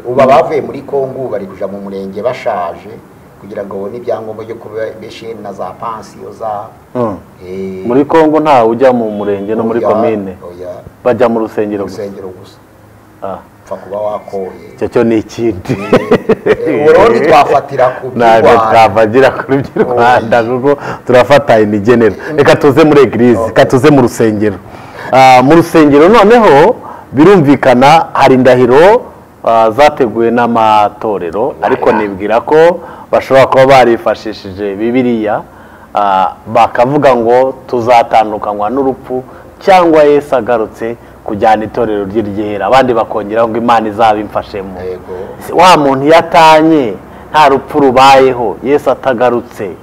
Uba bavuye muri Kongo bari kuja mu murenge bashaje kugira ngo babone ibyangombwa byo kubeshe na za pansiyo za muri Kongo nta ujya mu murenge no muri komine, bajya mu rusengero gusa. Pfa kuba wakoye icyo cyo ni ikindi. Uburundi twafatira ku Rwanda, twafatira kuri Rwanda kuko turafata imigenero. Reka tuze muri eglise, reka tuze mu rusengero. Mu rusengero noneho birumvikana hari indahiro zateguwe n'amatorero, ariko nibwira ko bashobora kuba barifashishije Bibiliya, bakavuga ngo tuzatandukanywa n'urupfu cyangwa Yesu agarutse kujyana itorero ry'Iryera, abandi bakongeraho ngo Imana izabimfashemo. Wa muntu yatanye nta rupfu rubayeho Yesu atagarutse,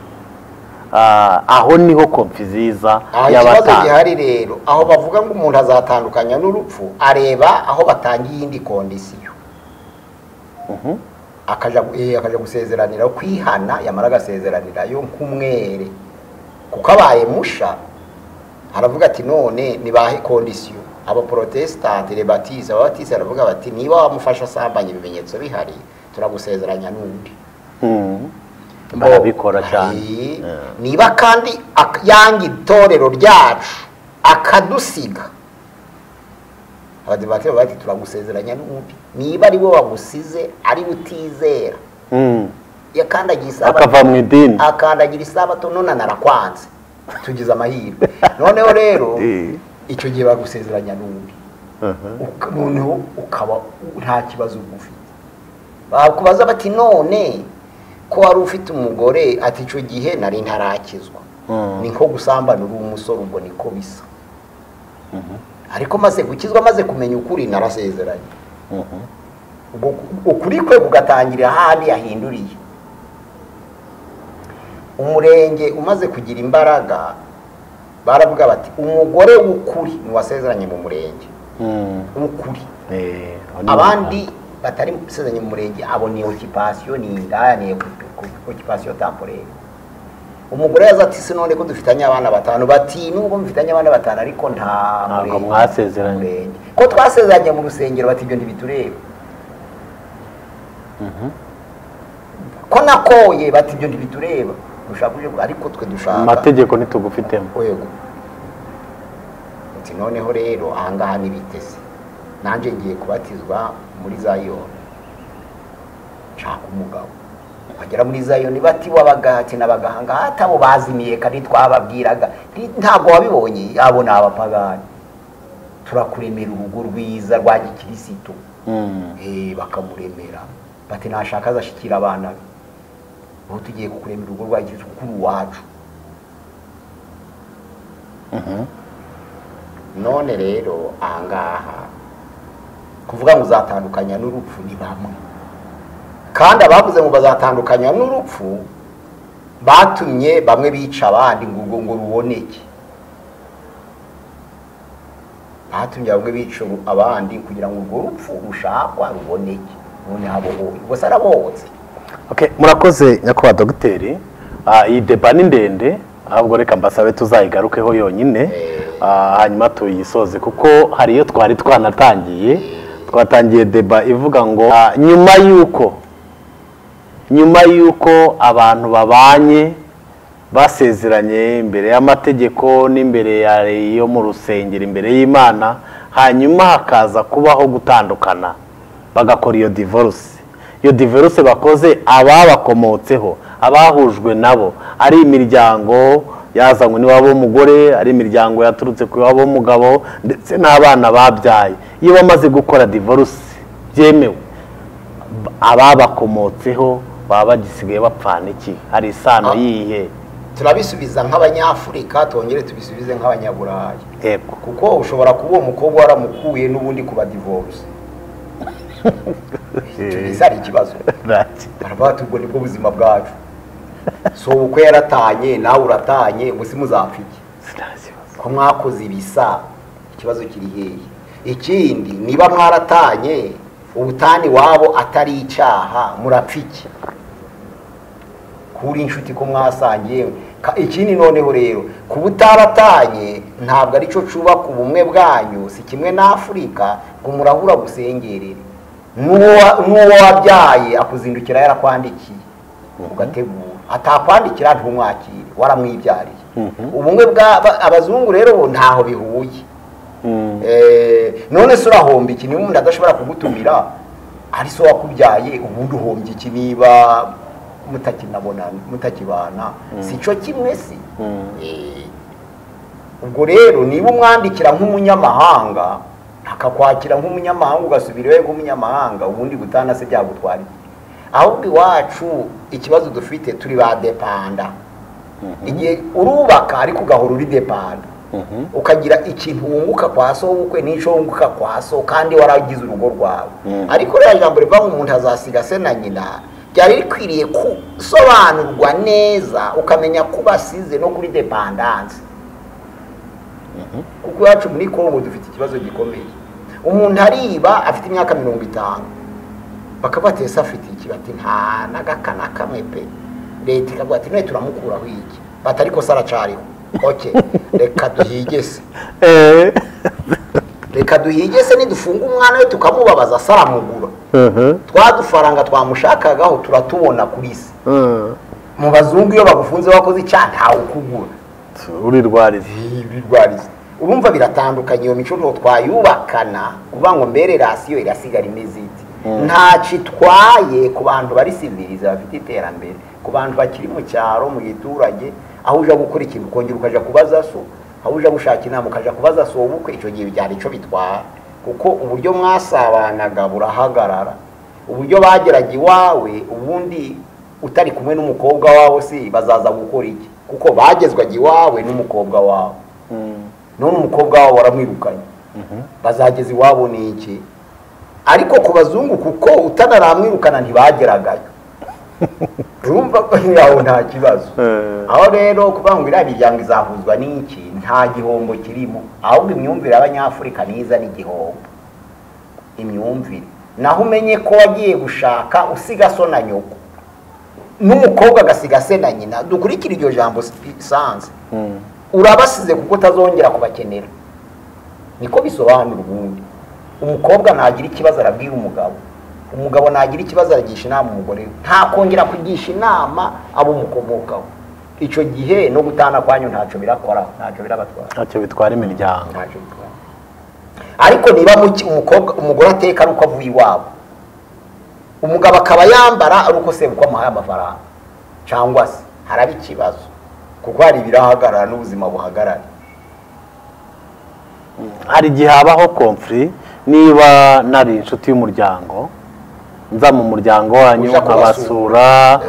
aho niho konfiziza y'abatanga. Ikibazo gihari rero aho bavuga ngo umuntu azatandukanya n'urupfu, areba aho batangiye indi kondisiyo. Akaja gusezeranira kwihana, yamara agasezeranira yo nkumwere kuko abaye musha. Aravuga ati none nibahe kondisiyo abaprotestante le baptiste, ababatiste aravuga bati niba wamufasha asambanya ibimenyetso bihari turagusezeranya n'undi. Barabikora cyane. Niba kandi yanga itorero ryacu akadusiga, abadivatiri bati turagusezeranya n'undi. Niba ari we wagusize ari utizera, yakandagira isabato akava mu idini, akandagira isabato none narakwanze, tugize amahirwe. Noneho rero icyo gihe bagusezeranya n'undi, noneho ukaba nta kibazo ufite. Bakubaza bati none ko wari ufite umugore, ati icyo gihe nari ntarakizwa, ni nko gusambana uri umusore, ubwo niko bisa. Ariko maze gukizwa, maze kumenya ukuri, narasezeranye. Ukuri kwe kugatangirira ahandi yahinduriye. Umurenge umaze kugira imbaraga baravuga bati umugore w'ukuri ni wasezeranye mu murenge. Ukuri. Abandi batari basezeranye mu murenge abo ni occupation, ni indaya, ni occupation temporaire. Umugore yaza ati se none ko dufitanye abana batanu, bati nubwo mufitanye abana batanu ariko ntabwo mwasezeranye, ko twasezeranye mu rusengero, bati ibyo ntibitureba. Ko nakoye, bati ibyo ntibitureba, dushaka ariko twe dushaka amategeko ntitugufitemo. Yego. Ati noneho rero ahangaha nibitese, nanje ngiye kubatizwa muri Zayoni, nshaka umugabo. Bagera muri Zayoni bati wabagati n'abagahanga atabo bazimiye kandi twababwiraga ntabwo wabibonye, abo ni abapagani, turakuremera urugo rwiza rwa gikirisitu. Bakamuremera bati nashaka azashikira abana be, ubu tugiye kukuremera urugo rwa gikirisitu kuri uwacu. None rero ahangaha kuvuga ngo uzatandukanya n'urupfu ni bamwe, kandi abavuze ngo bazatandukanya n'urupfu batumye bamwe bica abandi ngo ngo ruboneke. Batumye bamwe bica abandi kugira ngo urwo rupfu rushakwa ruboneke. None habohoye ubwo se arabohotse. Okay, murakoze nyakubahwa dogiteri. Iyi deba ni ndende, ahubwo reka mbasabe tuzayigarukeho yonyine, hanyuma tuyisoze kuko hari iyo twari twanatangiye. Twatangiye deba ivuga ngo nyuma yuko abantu babanye basezeranye imbere y'amategeko n'imbere yo mu rusengero imbere y'Imana, hanyuma hakaza kubaho gutandukana bagakora iyo divorce. Iyo divorce bakoze, ababakomotseho, abahujwe nabo, ari imiryango yazanywe n'iwabo w'umugore, ari imiryango yaturutse ku iwabo w'umugabo, ndetse n'abana babyaye, iyo bamaze gukora divorce byemewe, ababakomotseho baba bagisigaye bapfana iki? Hari isano yihe? Turabisubiza nk'abanyafurika, twongere tubisubize nk'abanyaburayi. Yego. Kuko ushobora kuba uwo mukobwa waramukuye n'ubundi kuba divorce. Icyo ari ikibazo. Baravuga ubwo nibwo buzima bwacu. So ubukwe yaratanye nawe uratanye, ubwo si muzapfa iki? Ko mwakoze ibisa, ikibazo kiri hehe? Ikindi, niba mwaratanye, ubutani wabo atari icyaha, murapfa iki? Kuri inshuti ko mwasangiye. Ikindi noneho rero, kuba utaratanye ntabwo aricyo cubaka ubumwe bwanyu, si kimwe na Afurika ngo murahura gusengerere. N'uwo wabyaye akuzindukira yarakwandikiye ugategura, atakwandikira ntumwakire, waramwibyariye. Ubumwe bwa abazungu rero ntaho bihuye. None se urahomba iki niba umuntu adashobora kugutumira ari so wakubyaye? Ubundi uhombye iki niba mutakinabona mutakibana? Si cyo kimwe si? Ubwo rero niba umwandikira nk'umunyamahanga akakwakira nk'umunyamahanga, ugasubira iwe nk'umunyamahanga, ubundi gutana se byagutwara iki? Ahubwo iwacu ikibazo dufite, turi ba dépendant. Igihe urubaka ariko ugahora uri dépendant, ukagira ikintu wunguka kwa so w'ubukwe n'icyo wunguka kwa so, kandi waragize urugo rwawe. Ariko rero jambo rivuga ngo umuntu azasiga se na nyina ryari rikwiriye gusobanurwa neza, ukamenya ko basize no kuri dépendance. Kuko iwacu muri Kongo dufite ikibazo gikomeye. Umuntu ariba afite imyaka 50, bakabatesa afite iki? Bati nta n'agakana kamwe pe. Leta ikavuga ati none turamukuraho iki? Bati ariko se aracariho. Okay, reka duhige se, reka duhige se, nidufunga umwana we tukamubabaza se aramugura, twa dufaranga twamushakagaho turatubona kuri se. Mu bazungu iyo bagufunze wakoze icyaha ntawe ukugura, urirwariza. Urirwariza. Urumva biratandukanye. Iyo mico nto twayubakana kuvuga ngo mbere relation irasigara imeze iti? Ntacyo itwaye ku bantu bari civilisé bafite iterambere. Ku bantu bakiri mu cyaro, mu giturage, aho uja gukora ikintu ukongera ukaja kubaza so, aho uja gushaka inama ukaja kubaza so ubukwe, icyo gihe byari icyo bitwara, kuko uburyo mwasabanaga burahagarara, uburyo bageraga iwawe. Ubundi utari kumwe n'umukobwa wawe si bazaza gukora iki? Kuko bagezwaga iwawe n'umukobwa wawe. None umukobwa wawe waramwirukanye, bazageza iwabo ni iki? Ariko ku bazungu, kuko utanaramwirukana ntibageragayo, urumva ko yawe nta kibazo. Aho rero kuvuga ngo iriya miryango izahuzwa n'iki, nta gihombo kirimo. Ahubwo imyumvire y'abanyafurika niza n'igihombo, imyumvire. Naho umenye ko wagiye gushaka usiga so na nyoko, n'umukobwa agasiga se na nyina. Dukurikire iryo jambo sanze, urabasize kuko utazongera kubakenera, niko bisobanura. Ubundi umukobwa nagira ikibazo arabwira umugabo, umugabo nagira ikibazo aragisha inama umugore, nta kongera kugisha inama abo mukomokaho. Icyo gihe no gutana kwanyu ntacyo birakora, ntacyo birabatwara. Ntacyo bitwara imiryango. Ntacyo bitwara. Ariko niba umukobwa, umugore ateka ari uko avuye iwabo, umugabo akaba yambara ari uko sebukwe amuhaye amafaranga, cyangwa se haraba ikibazo, kuko hari ibirahagarara n'ubuzima buhagarara. Hari igihe habaho conflit. Niba nari inshuti y'umuryango, nza mu muryango wanyu Uja nkabasura,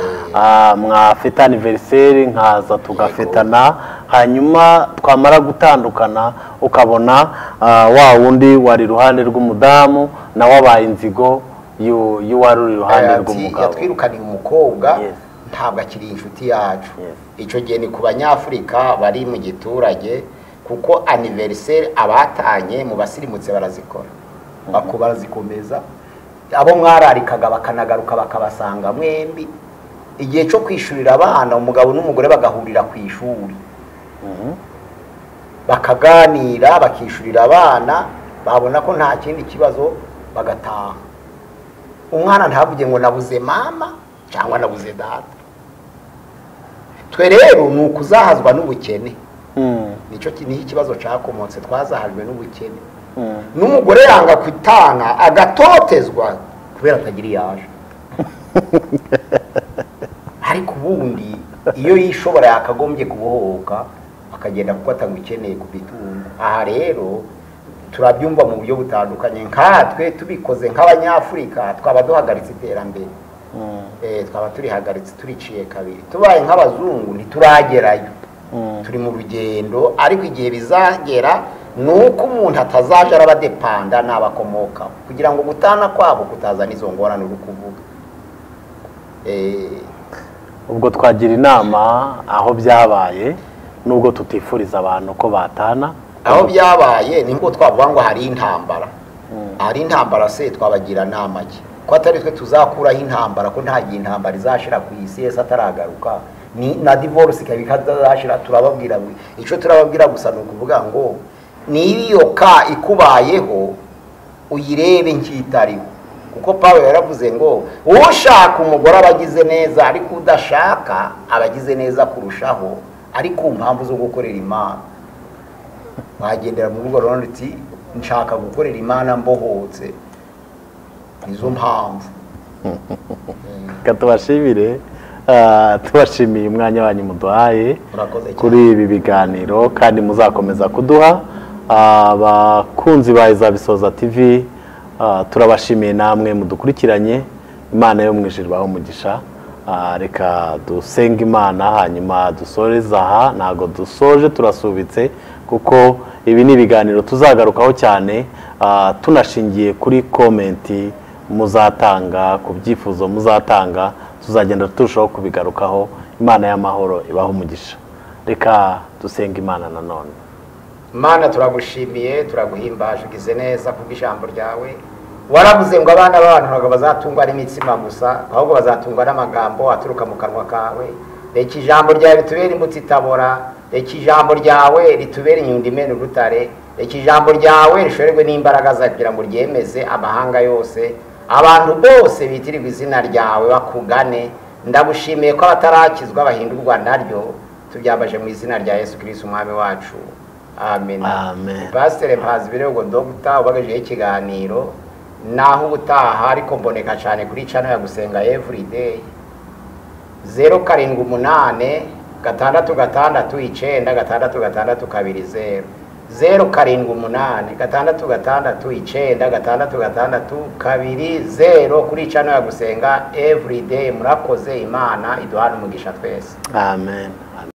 mwafite anniversaire nkaza tugafetana, hanyuma twamara gutandukana ukabona wa wundi wari iruhande rw'umudamu nawe abaye inzigo y'uwari uri iruhande Ati, rw'umugabo. Yatwirukaniye umukobwa, ntabwo akiri inshuti yacu. Icyo gihe ni ku banyafurika bari mu giturage. Kuko anniversaire abatanye mu basirimutse barazikora, bako barazikomeza, abo mwararikaga bakanagaruka bakabasanga mwembi. Igihe cyo kwishurira abana, umugabo n'umugore bagahurira ku ishuri, bakaganira, bakishurira abana, babona ko nta kindi kibazo bagataha. Umwana ntavuge ngo nabuze mama cyangwa nabuze data. Twe rero ni ukuzahazwa n'ubukene. Nicyo niho ikibazo cyakomotse, twazahajwe n'ubukene. N'umugore yanga kwitanga agatotezwa kubera atagira iyaje. Ariko ubundi iyo yishobora yakagombye kubohoka akagenda kuko atagukeneye ku bitungo. Aha rero turabyumva mu buryo butandukanye, nkatwe tubikoze nk'abanyafurika twaba duhagaritse iterambere. Twaba turihagaritse, turiciye kabiri. Tubaye nk'abazungu ntituragerayo, turi mu rugendo, ariko igihe bizagera nuko umuntu atazaja arabadepanda n'abakomokaho, kugira ngo gutana kwabo kutazana izo ngorane uri kuvuga. Ubwo twagira inama aho byabaye, nubwo tutifuriza abantu ko batana. Aho byabaye ni nko twavuga ngo hari intambara. Hari intambara se twabagira nama ki? Ko atari twe tuzakuraho intambara, ko nta gihe intambara izashira ku isi Yesu ataragaruka. Ni na divorce ikabikazashira. Turababwira ico turababwira gusa ni ukuvuga ngo niyo ka ikubayeho uyirebe nkitariho, kuko Pawulo yaravuze ngo ushaka umugore abagize neza, ariko udashaka abagize neza kurushaho, ariko impamvu zo gukorera Imana. Wagendera mu rugo rero uti nshaka gukorera Imana mbohotse, nizo mpamvu. Reka tubashimire, tubashimiye umwanya wanyu muduhaye kuri ibi biganiro, kandi muzakomeza kuduha. Abakunzi ba Izabisoza TV, turabashimiye namwe mudukurikiranye. Imana yo mu ijuru ibahe umugisha. Reka dusenge Imana hanyuma dusoreze aha. Ntago dusoje, turasubitse, kuko ibi ni ibiganiro tuzagarukaho cyane, tunashingiye kuri komenti muzatanga, ku byifuzo muzatanga, tuzagenda turushaho kubigarukaho. Imana y'amahoro ibahe umugisha. Reka dusenge Imana nanone. Mana, turagushimiye, turaguhimbaje, ugize neza kubw'ijambo ryawe. Waravuze ngo abana b'abantu ntabwo bazatungwa n'imitsima gusa, ahubwo bazatungwa n'amagambo aturuka mu kanwa kawe. Reka ijambo ryawe ritubere imbuto itabora, reka ijambo ryawe ritubere inyundo imena urutare, reka ijambo ryawe rishorerwe n'imbaraga zawe kugira ngo ryemeze amahanga yose, abantu bose bitirirwa izina ryawe bakugane. Ndagushimiye ko abatarakizwa bahindurwa naryo. Tubyambaje mu izina rya Yesu Kristo umwami wacu, amen. Amen. Pastor Mpazibirego Dr. ubagejeho ikiganiro naho ubutaha, ariko mboneka cyane kuri channel ya Gusenga Everyday. 078 6 6 9 6 6 2 0 078 6 6 9 6 6 2 0 kuri channel ya Gusenga Everyday. Murakoze, Imana iduhane umugisha twese. Amen.